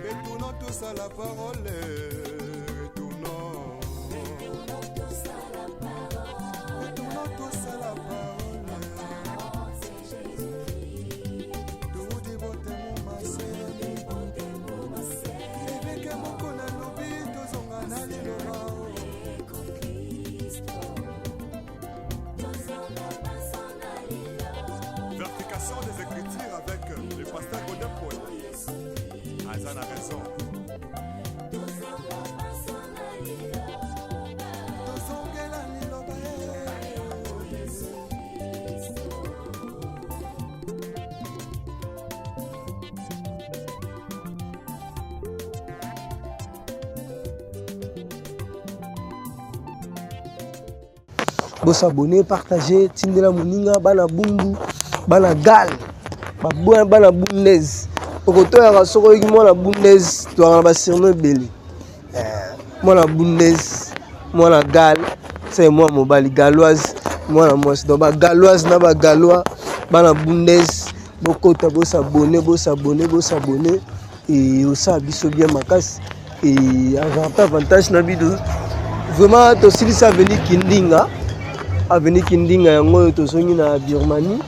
Retournons tous à la parole, retournons. Retournons tous à la parole. Retournons tous à la parole. Parole, c'est Jésus-Christ. Toudi botemo masemi. Évêque moko nalobi tozonga na liloba. Kristo, tozonga baso na liloba. Vérification des Écritures avec le pasteur Godin Paul. Aza na raison. Tozonga. Bosabone, partage, tindela moninga, bana Bundu, bana Gal, bana Bundes. Okotoyaka soki oyoki mwana Bundes, toyaka na basurnom ebele. Mwana Bundes, mwana Gal, c'est mwana mobali, Galoise, mwana mwasi. Donc ba Galoise na ba Galois, bana Bundes, bokota, bosabone, bosabone, bosabone. Et osala biso bien makasi. Et avantage na bino. Vraiment tosilisi avenue Kindinga. Avenue Kindinga yango oyo tozongi na Birmanie.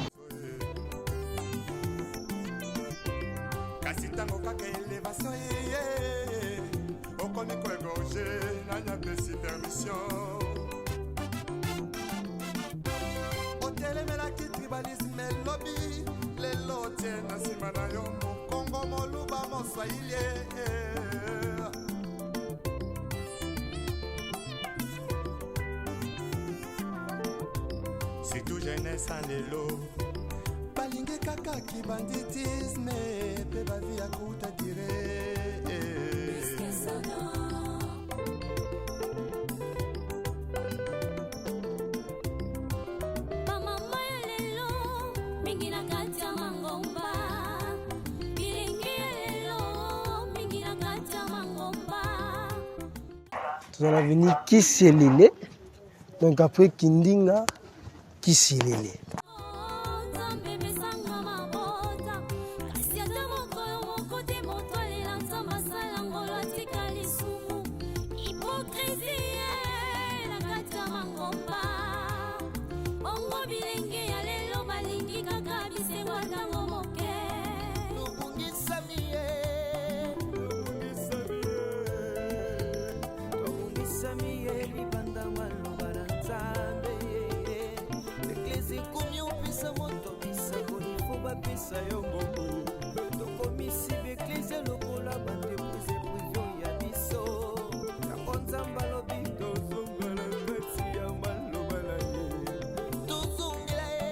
Kasi ntango kaka elevation eye, okomi koegorge, nani apesi permission? Otelemelaki tribalisme elobi, lelo otie na nsima na yo mokongo, moluba, moswahili. Surtout jeunesse ya lelo balingi kaka kibanditisme mpe bavi ya kuta dire. Bamama ya lelo mingi na kati ya mangomba, bilenge ya lelo mingi na kati ya mangomba. Toza na avenue Kiselele, donc après Kindinga, Kiselele. Nzambe pesanga mabota, kasi ata mokolo moko te moto alela Nzambe asala ngolo atika lisumu. Hypocrisie na kati ya mangomba, bongo bilenge ya lelo balingi kaka bisengo ntango moke. Tobungisami ye, tobungisami ye libanda maloba na Nzambe. Eklesi ekomi opesa moto bisakoli fo bapesa yo mbongo. Tokomisi baeklese lokola baentreprise privé ya biso. Yango Nzambe alobi tozongela kati ya maloba na ye, tozongela ye,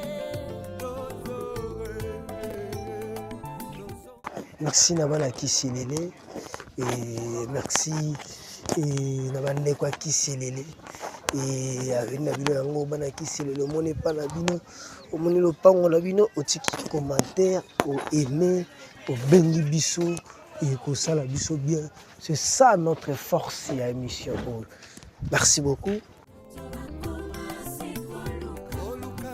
tozongela. Merci na bana Kiselele et merci et na bandeko ya Kiselele et avenue na bino yango bana Kiselele. Omoni epa na bino, omoni lopango na bino, otiki commentaire, oaime, obengi biso, ekosala biso bien. C'est ça notre force ya émission oyo. Merci beaucoup. Oluka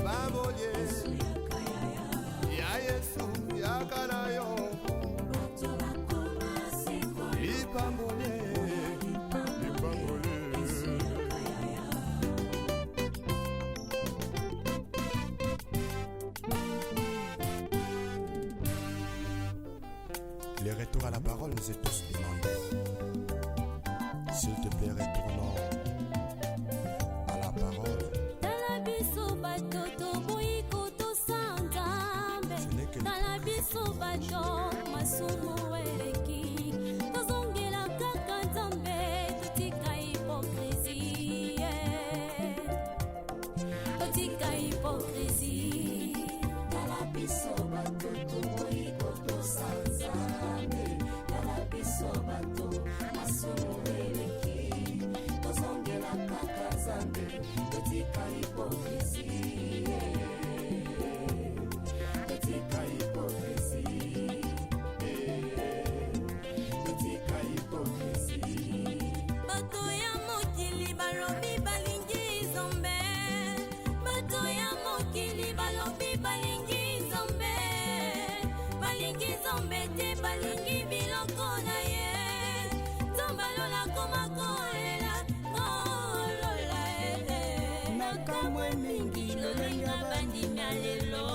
babolie ya Yesu, yaka na yo lipambolie, lipambolie. Le retour à la parole nous est tous demandé. S'il te plaît, retournons à la parole. Tala biso bato toboyi kotosa Nzambe. Ce n'est que Tala biso bato masumu eleki, tozongela kaka Nzambe, totika hypocrisie, totika hypocrisie. Tala biso bato toboyi kotosa Nzambe. Tala biso bato masumu eleki, tozongela kaka Nzambe, totika hypocrisie, totika hypocrisie, totika hypocrisie. Bato ya mokili balobi balingi Nzambe, bato ya mokili balobi balingi Nzambe, balingi Nzambe te, balingi biloko na ye. Nzambe alola koma kolela kolola ele. Nakamwe mingi lolenga bandimi ya lelo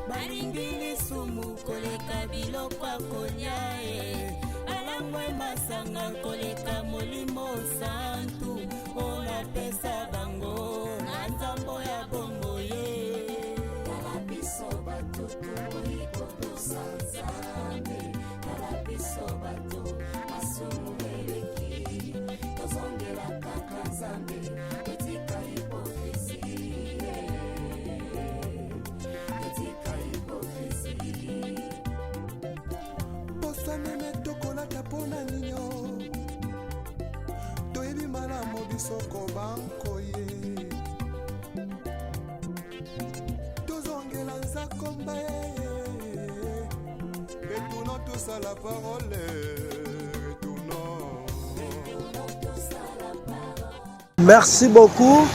balingi lisumu koleka biloko ya kolia e, balangwe masanga koleka Molimo Santu oyo napesa bango na nzambo ya bombo ye. Tala biso bato toboyi kotosa Nzambe. Tala biso bato masumu eleki, tozongela kaka Nzambe, totika hypocrisie, totika hypocrisie. Poso meme tokolata mpo na ninyo, toyebi malamu biso kobankoye. Tous à la parole, retournons. Merci beaucoup.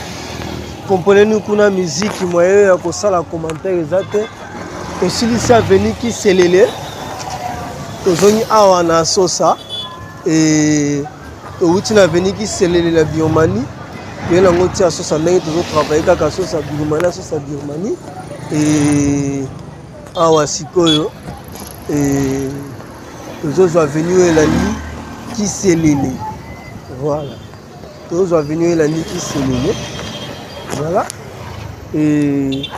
Comprenez-nous kuna musique moyen ya kosala commentaire eza te. Tosilisi avenue Kiselele. Tozongi awa na Sosa et towuti na avenue Kiselele na Birmanie. Toye nango ti ya Sosa ndenge tozo travailler kaka Sosa Birmanie, Sosa Birmanie. Et awa sikoyo et tozozwa avenue oyo elandi Kiselele. Voilà. Tozwa avenue oyo elandi Kiselele. Voilà. Et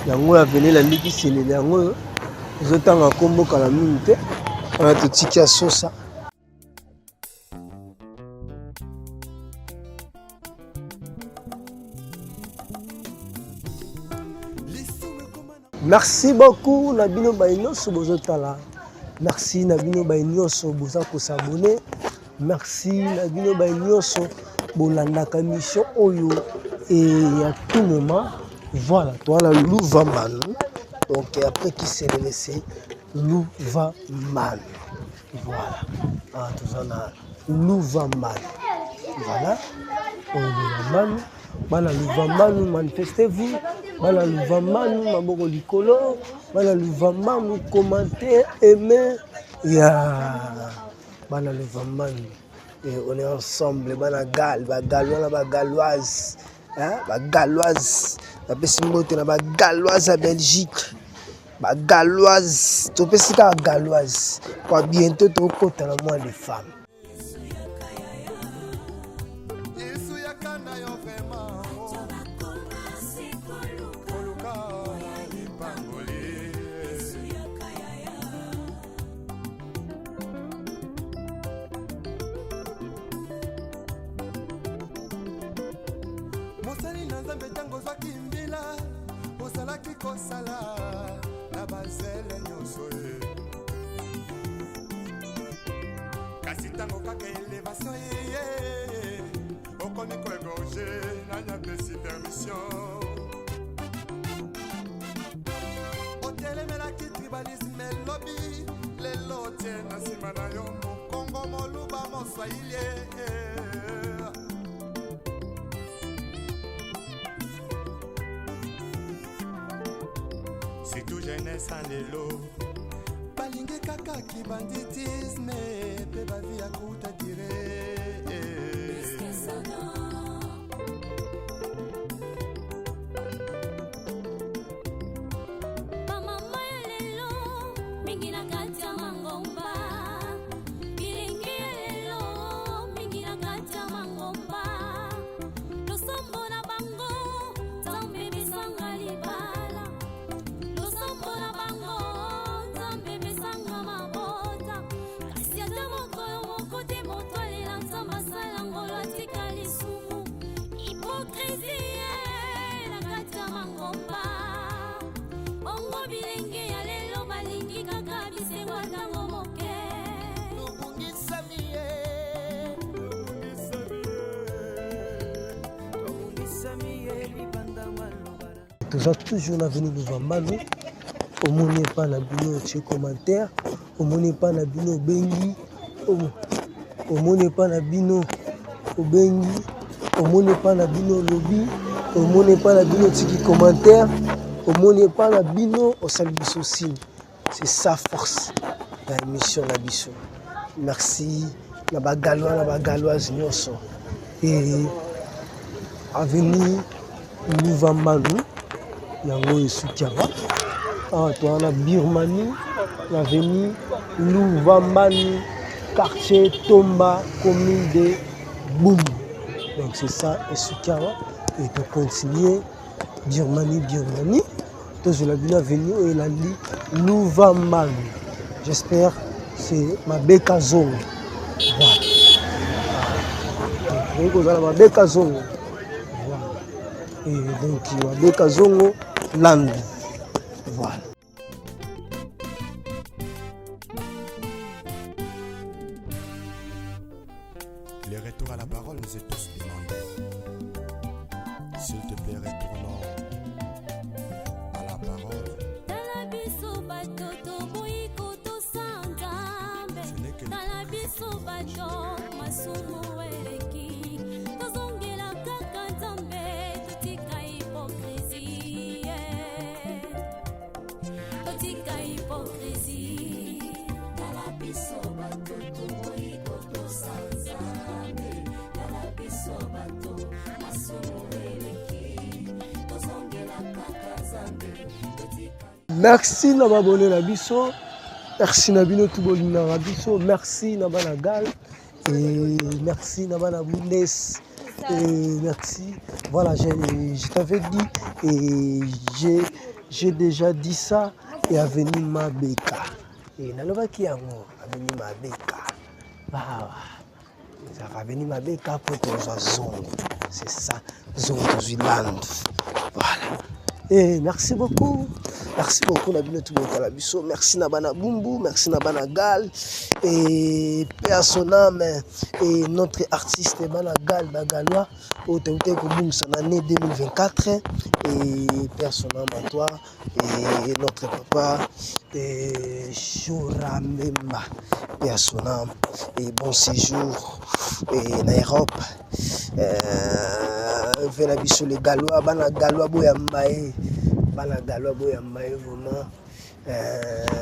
yango oyo avenue elandi Kiselele yango oyo tozotanga nkombo kala mingi te. Wana totiki ya Sosa. Merci beaucoup na bino baye nyonso bozotala. Merci na bino baye nyonso boza kosabone. Merci na bino baye nyonso bolandaka mission oyo et à tout moment. Voilà, toi la Louvamanu. Donc après qui s'est laissé Louvamanu. Voilà. Ah, toza na Louvamanu. Voilà. Louvamanu. Bana Louvamanu, manifestez-vous. Bana Louvamanu, maboko likolo. Bana Louvamanu, commentez, aimez. Ya. Bana Louvamanu. Et on est ensemble, bana Gal, ba Galois, na ba Galoise. Hein? Ba Galoise. Bapesi mbote na ba Galoise ya Belgique. Ba Galoise, topesi kaka Galoise. Kwa bientôt tokota na mois de femme. Yesu yaka na yo vraiment. Koluka lipamboli. Mosali na Nzambe ntango ozwaki mbila ozalaki kosala na bazele nyonso ye. Kasi ntango kaka elevation eye okomi koegorge nani apesi permission. Otelemelaki tribalisme elobi lelo otie na nsima na yo mokongo moluba moswahili. Surtout jeunesse ya lelo balingi kaka kibanditisme mpe bavi ya kuta dire. Bamama ya lelo mingi na kati ya mangomba, bilenge ya lelo mingi na kati ya mangomba, losambo na bango Nzambe pesanga libala, losambo na bango Nzambe pesanga mabota, kasi ata mokolo moko te moto alela Nzambe asala ngolo atika lisumu, hypocrisie na kati ya mangomba. Bongo bilenge ya lelo balingi kaka bisengo ntango moke. Tobungisami ye, tobungisami ye libanda maloba. Toza toujours na avenue Louvamanu. Omoni epa na bino otie commentaire, omoni epa na bino obengi, omoni epa na bino obengi, omoni epa na bino olobi, omoni epa na bino otiki commentaire, omoni epa na bino osali biso signe. C'est ça force ya émission na biso. Merci na ba Galois na ba Galoise nyonso. Et avenue Louvamanu yango esuki awa. Awa toza na Birmanie, na avenue Louvamanu, quartier Tomba, commune de Bumbu. Donc c'est ça esuki awa et to continuer Birmanie, Birmanie. Tozwela bino avenue oyo elandi Louvamanu. J'espère c'est Mabeka Zongo. Voilà. Donc kozala Mabeka Zongo. Voilà. Et donc Mabeka Zongo Landu. Voilà. Le retour à la parole nous est tous demandé. S'il te plaît, retournons à la parole. Tala biso bato toboyi kotosa Nzambe. bato masumu eleki tozongela kaka nzambe totika hypocrisie totika hypocrisie Tala biso bato toboyi kotosa Nzambe, tala biso bato masumu eleki, tozongela kaka Nzambe, totika Merci na babone na biso, merci na bino tu bolingaka biso, merci na bana gal et merci na bana Bundes et merci. Voilà, je t'avais dit et j'ai déjà dit ça et avenue Mabeka. Et nalobaki yango avenue Mabeka. Bah, ezalaka avenue Mabeka po tozwa zongo. C'est ça, zongo tozwi land. Voilà. Et merci beaucoup. Merci beaucoup na bino tout botala biso. Merci na bana Bumbu, merci na bana Gal et paix à son âme et notre artiste bana Gal Bagalois au teuté ko bumsa na année 2024 et paix à son âme à toi et notre papa et Shura Mbemba, paix à son âme et bon séjour et na Europe. Vena biso les Galois, bana Galois boyamba ye, bana Galois boyamba ye vraiment.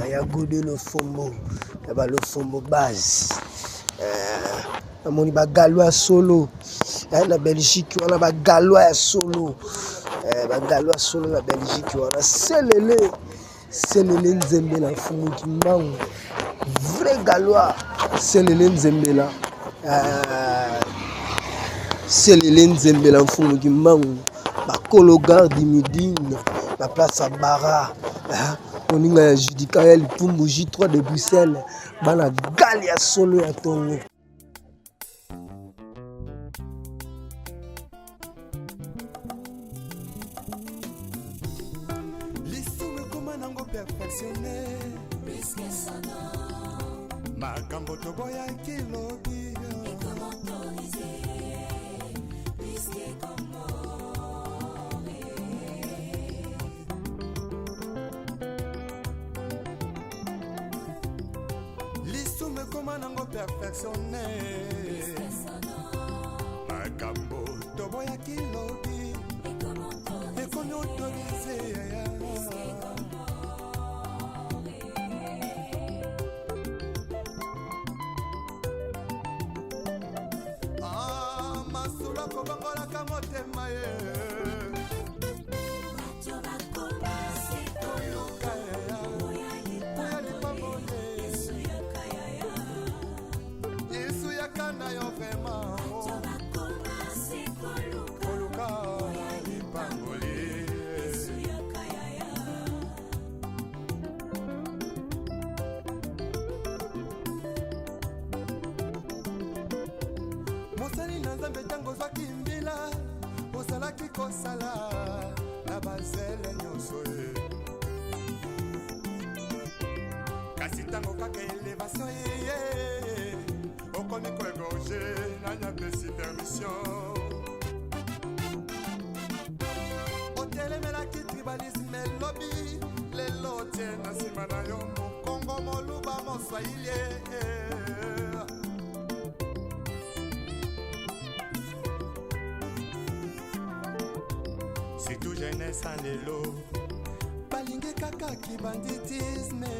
Ya Godé Lofombo, ya ba Lofombo base. Namoni ba Galois solo, na Belgique wana ba Galois ya solo. Ba Galois solo na Belgique wana selele, selele nzembe na Mfumu Kimbangu. Vrai Galois, selele nzembe na, selele nzembe na Mfumu Kimbangu. Bakolo gare du Midi na place ya Bara, moninga ya Judicaël Pumbu J3 de Bruxelles, bana gal ya solo ya tongo. Lisumu ekoma nango perfectionné. Makambo toboyaki lobi. Lisumu ekoma nango perfectionné. Makambo toboyaki lobi. Ekomi autorisé. Ah, masolo akobongolaka motema ye. Koluka ye, oya lipamboli. Yesu yaka na yo vraiment. Koluka lipamboli. Mosali na Nzambe ntango ozwaki mbila, ozalaki kosala na bazele nyonso ye. Kasi ntango kaka elevation eye, okomi koegorge, nani apesi permission? Otelemelaki tribalisme elobi, lelo otie na nsima na yo mokongo moluba moswahili. Surtout jeunesse en lelo balingi kaka kibanditisme.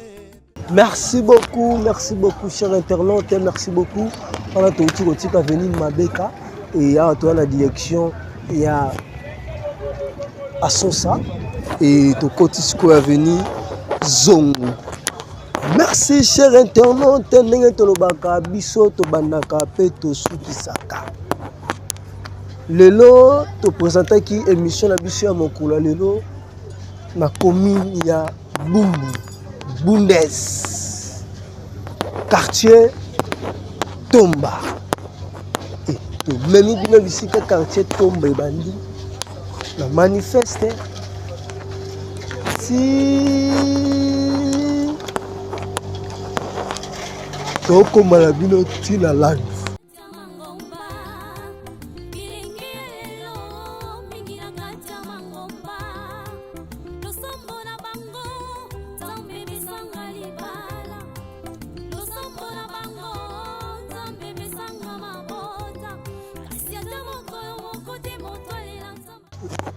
Merci beaucoup, merci beaucoup, chers internautes, merci beaucoup. On a tout petit côté avenue Mabeka et à toi la direction il y a Asosa et to côté siko avenue Zongo. Merci chers internautes, ndenge tolobaka biso tobandaka pe tosukisaka. Lelo to présentaki émission na biso ya mokolo ya lelo na commune ya Bumbu, Bundes, quartier Tomba. Et tomemi bino bisika quartier Tomba ebandi na manifeste ti tokoma na bino ti na lande.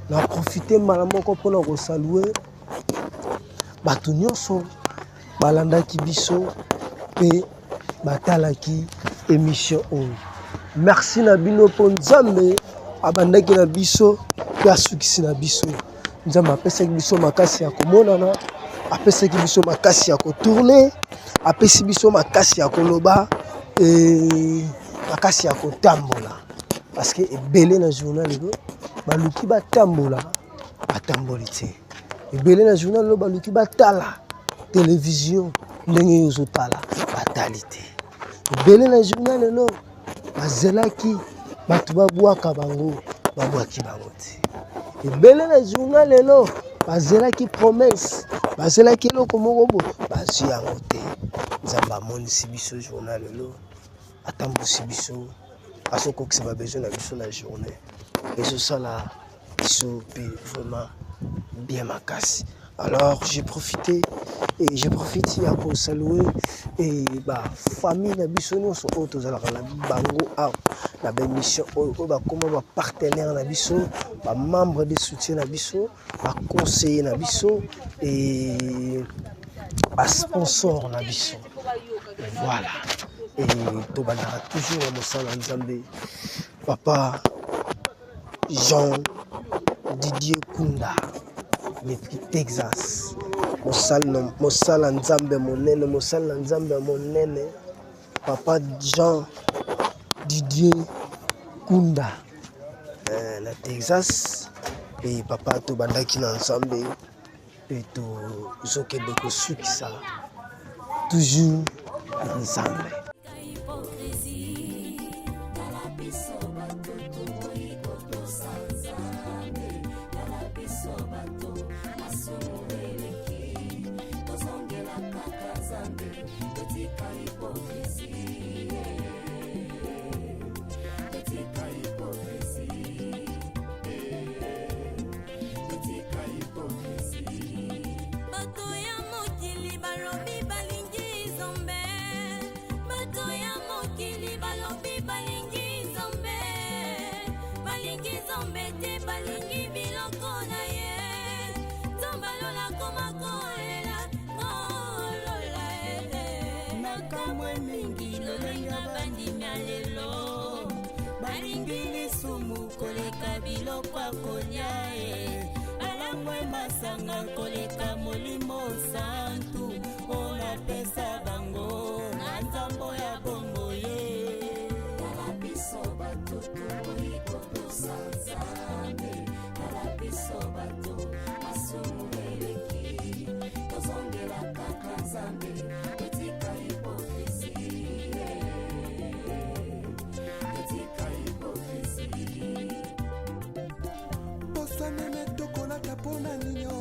Na profite mbala moko mpona kosalue bato nyonso balandaki biso mpe batalaki émission oyo. Merci na bino mpo Nzambe abandaki na biso mpe asukisi na biso. Nzambe apesaki biso makasi ya komonana, apesaki biso makasi ya kotourne, apesi biso makasi ya koloba e makasi ya kotambola. Parce que ebele na journal lelo baluki batambola batamboli te. Ebele na journal lelo baluki batala television ndenge yo ozotala batali te. Ebele na journal lelo bazelaki bato babwaka bango babwaki bango te. Ebele na journal lelo bazelaki promesse, bazelaki eloko moko boye bazwi yango te. Nzambe amonisi biso journal lelo, atambusi biso, azokokisa ba besoin na biso na journée, ezosala biso mpe vraiment bien makasi. Alors j'ai profité et je profite ya kosaluer et ba famille na biso nyonso oyo tozalaka na bango awa na ba émission oyo, oyo bakoma ba partenaire na biso, ba membre de soutien na biso, ba conseiller na biso et ba sponsor na biso. Voilà. Et tobandaka toujours na mosala Nzambe. Papa Jean Didier Kunda depuis Texas. Mosala Nzambe monene, mosala Nzambe monene. Papa Jean Didier Kunda na Texas. Et papa tobandaki na Nzambe pe tozokende kosukisa toujours na Nzambe. Bato ya mokili balobi balingi Nzambe, bato ya mokili balobi balingi Nzambe, balingi Nzambe te, balingi biloko na ye. Nzambe alola koma kolela, kolola eh. Nakamwe mingi lolenge bandimi ya lelo, balingi lisumu koleka biloko ya kolia eh. Balangwe masanga koleka molimo santu oyo napesa bango na nzambo ya bomoi. Tala biso bato tokoki kotosa Nzambe, tala biso bato masumu eleki, tozongela kaka Nzambe, totika hypocrisie, totika hypocrisie. Posa meme tokolata mpona ninyo,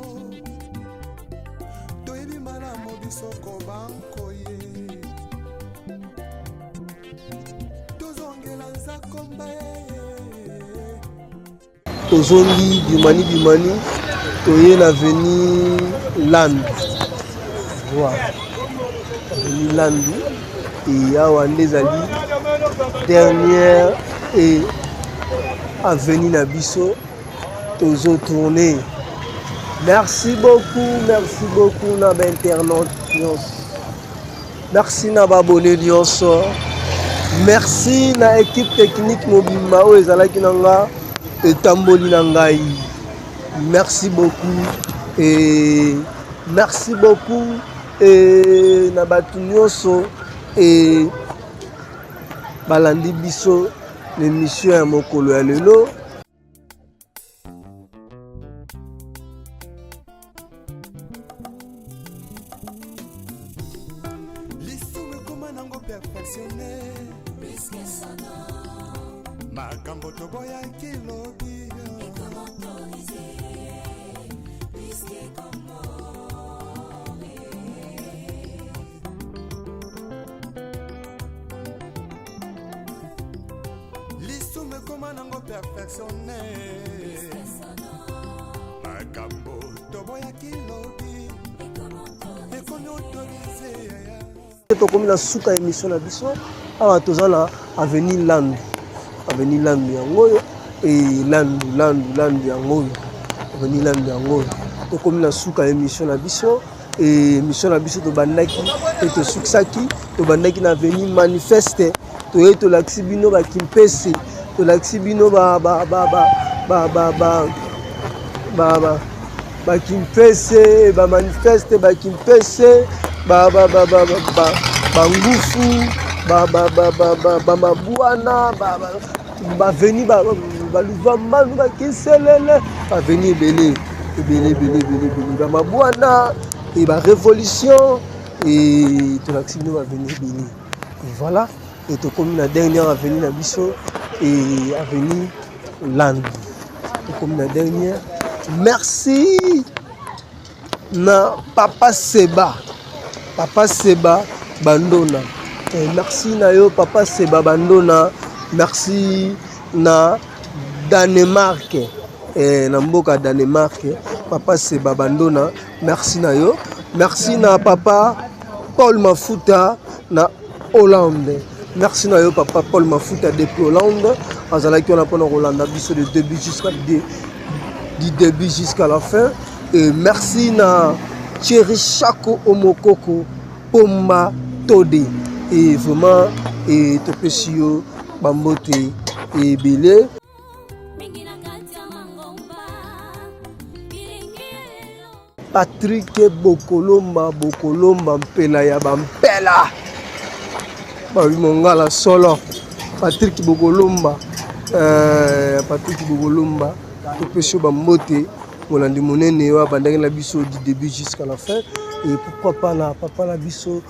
toyebi malamu biso kobankoye, tozongela nzakomba ye. Tozongi bimani bimani, toye na avenue Landu. Voilà, avenue Landu, et awa nde ezali dernière et avenue na biso tozo tourner. Merci beaucoup, merci beaucoup na ba internautes nyonso. Merci na ba abonnés nyonso. Merci na équipe technique mobimba oyo ezalaki na nga etamboli na ngai. Merci beaucoup et merci beaucoup et na bato nyonso et balandi biso l'émission ya mokolo ya lelo. Lisumu ekoma nango perfectionne, makambo toboyaki lobi lisumu ekoma nango perfectionne, makambo toboyaki lobi ekomi autorise. Tokomi na suka ya émission na biso awa, toza na avenue Landu, avenue Landu yango oyo, e Landu, Landu, Landu yango oyo. Avenue Landu yango tokomi na suka ya émission na biso. Émission na biso tobandaki mpe tosukisaki, tobandaki na avenue Manifeste, toye tolakisi bino ba Kimpese, tolakisi bino ba ba ba ba ba ba ba ba ba ba Kimpese, ba Manifeste, ba Kimpese, ba ba ba ba ba ba Ngufu, ba ba ba ba ba ba Mabwana, ba ba baveni baluvambanu bakinselele, baveni ebele ebele ebele ebele ebele, bamabwana e barévolution e tolakisi bino baveni ebele. Et voilà, et tokomi na dernière avenue na biso, e avenue Landu, tokomi na dernière. Merci na papa Seba, papa Seba Bandona. Et merci na yo papa Seba Bandona, merci na Danemark, eh, na mboka Danemark, papa Seba Bandona, merci na yo. Merci na papa Paul Mafuta na Hollande. Merci na yo papa Paul Mafuta depuis Hollande. Azalaki wana mpona kolanda biso de début jusqu'à du début jusqu'à la fin. Et merci na Thierry Chako Omokoko Pomba Tode. Et vraiment et topesi yo bambote ebele. Mingi na kati ya mangomba bilenge lelo. Patrick Bokolomba, Bokolomba mpela ya bampela, babi mongala solo. Patrick Bokolomba, Patrick Bokolomba, topesi yo bambote, molandi monene oyo abandaki na biso du début jusqu'à la fin. Et pourquoi pas na papa na biso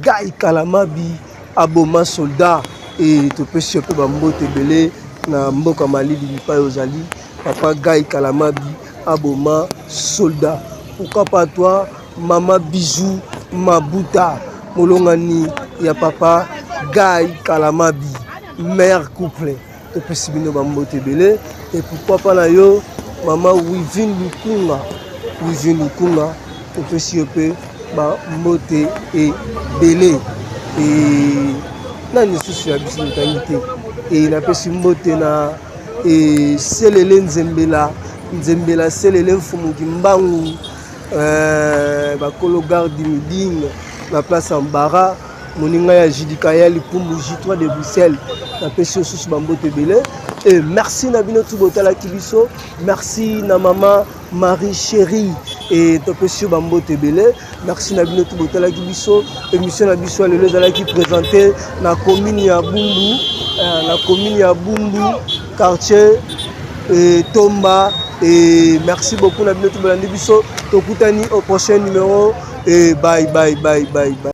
Guy Kalamabi aboma soldat, et topesi yo mpe bambote ebele na mboka malili bipai ozali, papa Guy Kalamabi aboma soldat. Pourquoi pas toi mama Bijou Mabuta, molongani ya papa Guy Kalamabi, mère couple, topesi bino bambote ebele. Et pourquoi pas na yo mama Wivine Lukunga, Wivine Lukunga, topesi yo mpe bambote ebele. E nani lisusu ya biso totangi te? E napesi mbote na e Selele Nzembela, Nzembela Selele Mfumu Kimbangu, bakolo gare du Midi na place ya Mbara, moninga ya Judikaya Lipumbu J3 de Bruxelles, napesi yo susu bambote ebele. Et merci na bino tu botalaki biso, merci na mama Marie Chérie et topesi yo bambote ebele. Merci na bino tu botalaki biso. Émission na biso ya lelo ezalaki présenté na commune ya Bumbu, na commune ya Bumbu, quartier et Tomba. Et merci beaucoup na bino tu bolandi biso. Tokutani au prochain numéro et bye bye bye bye bye.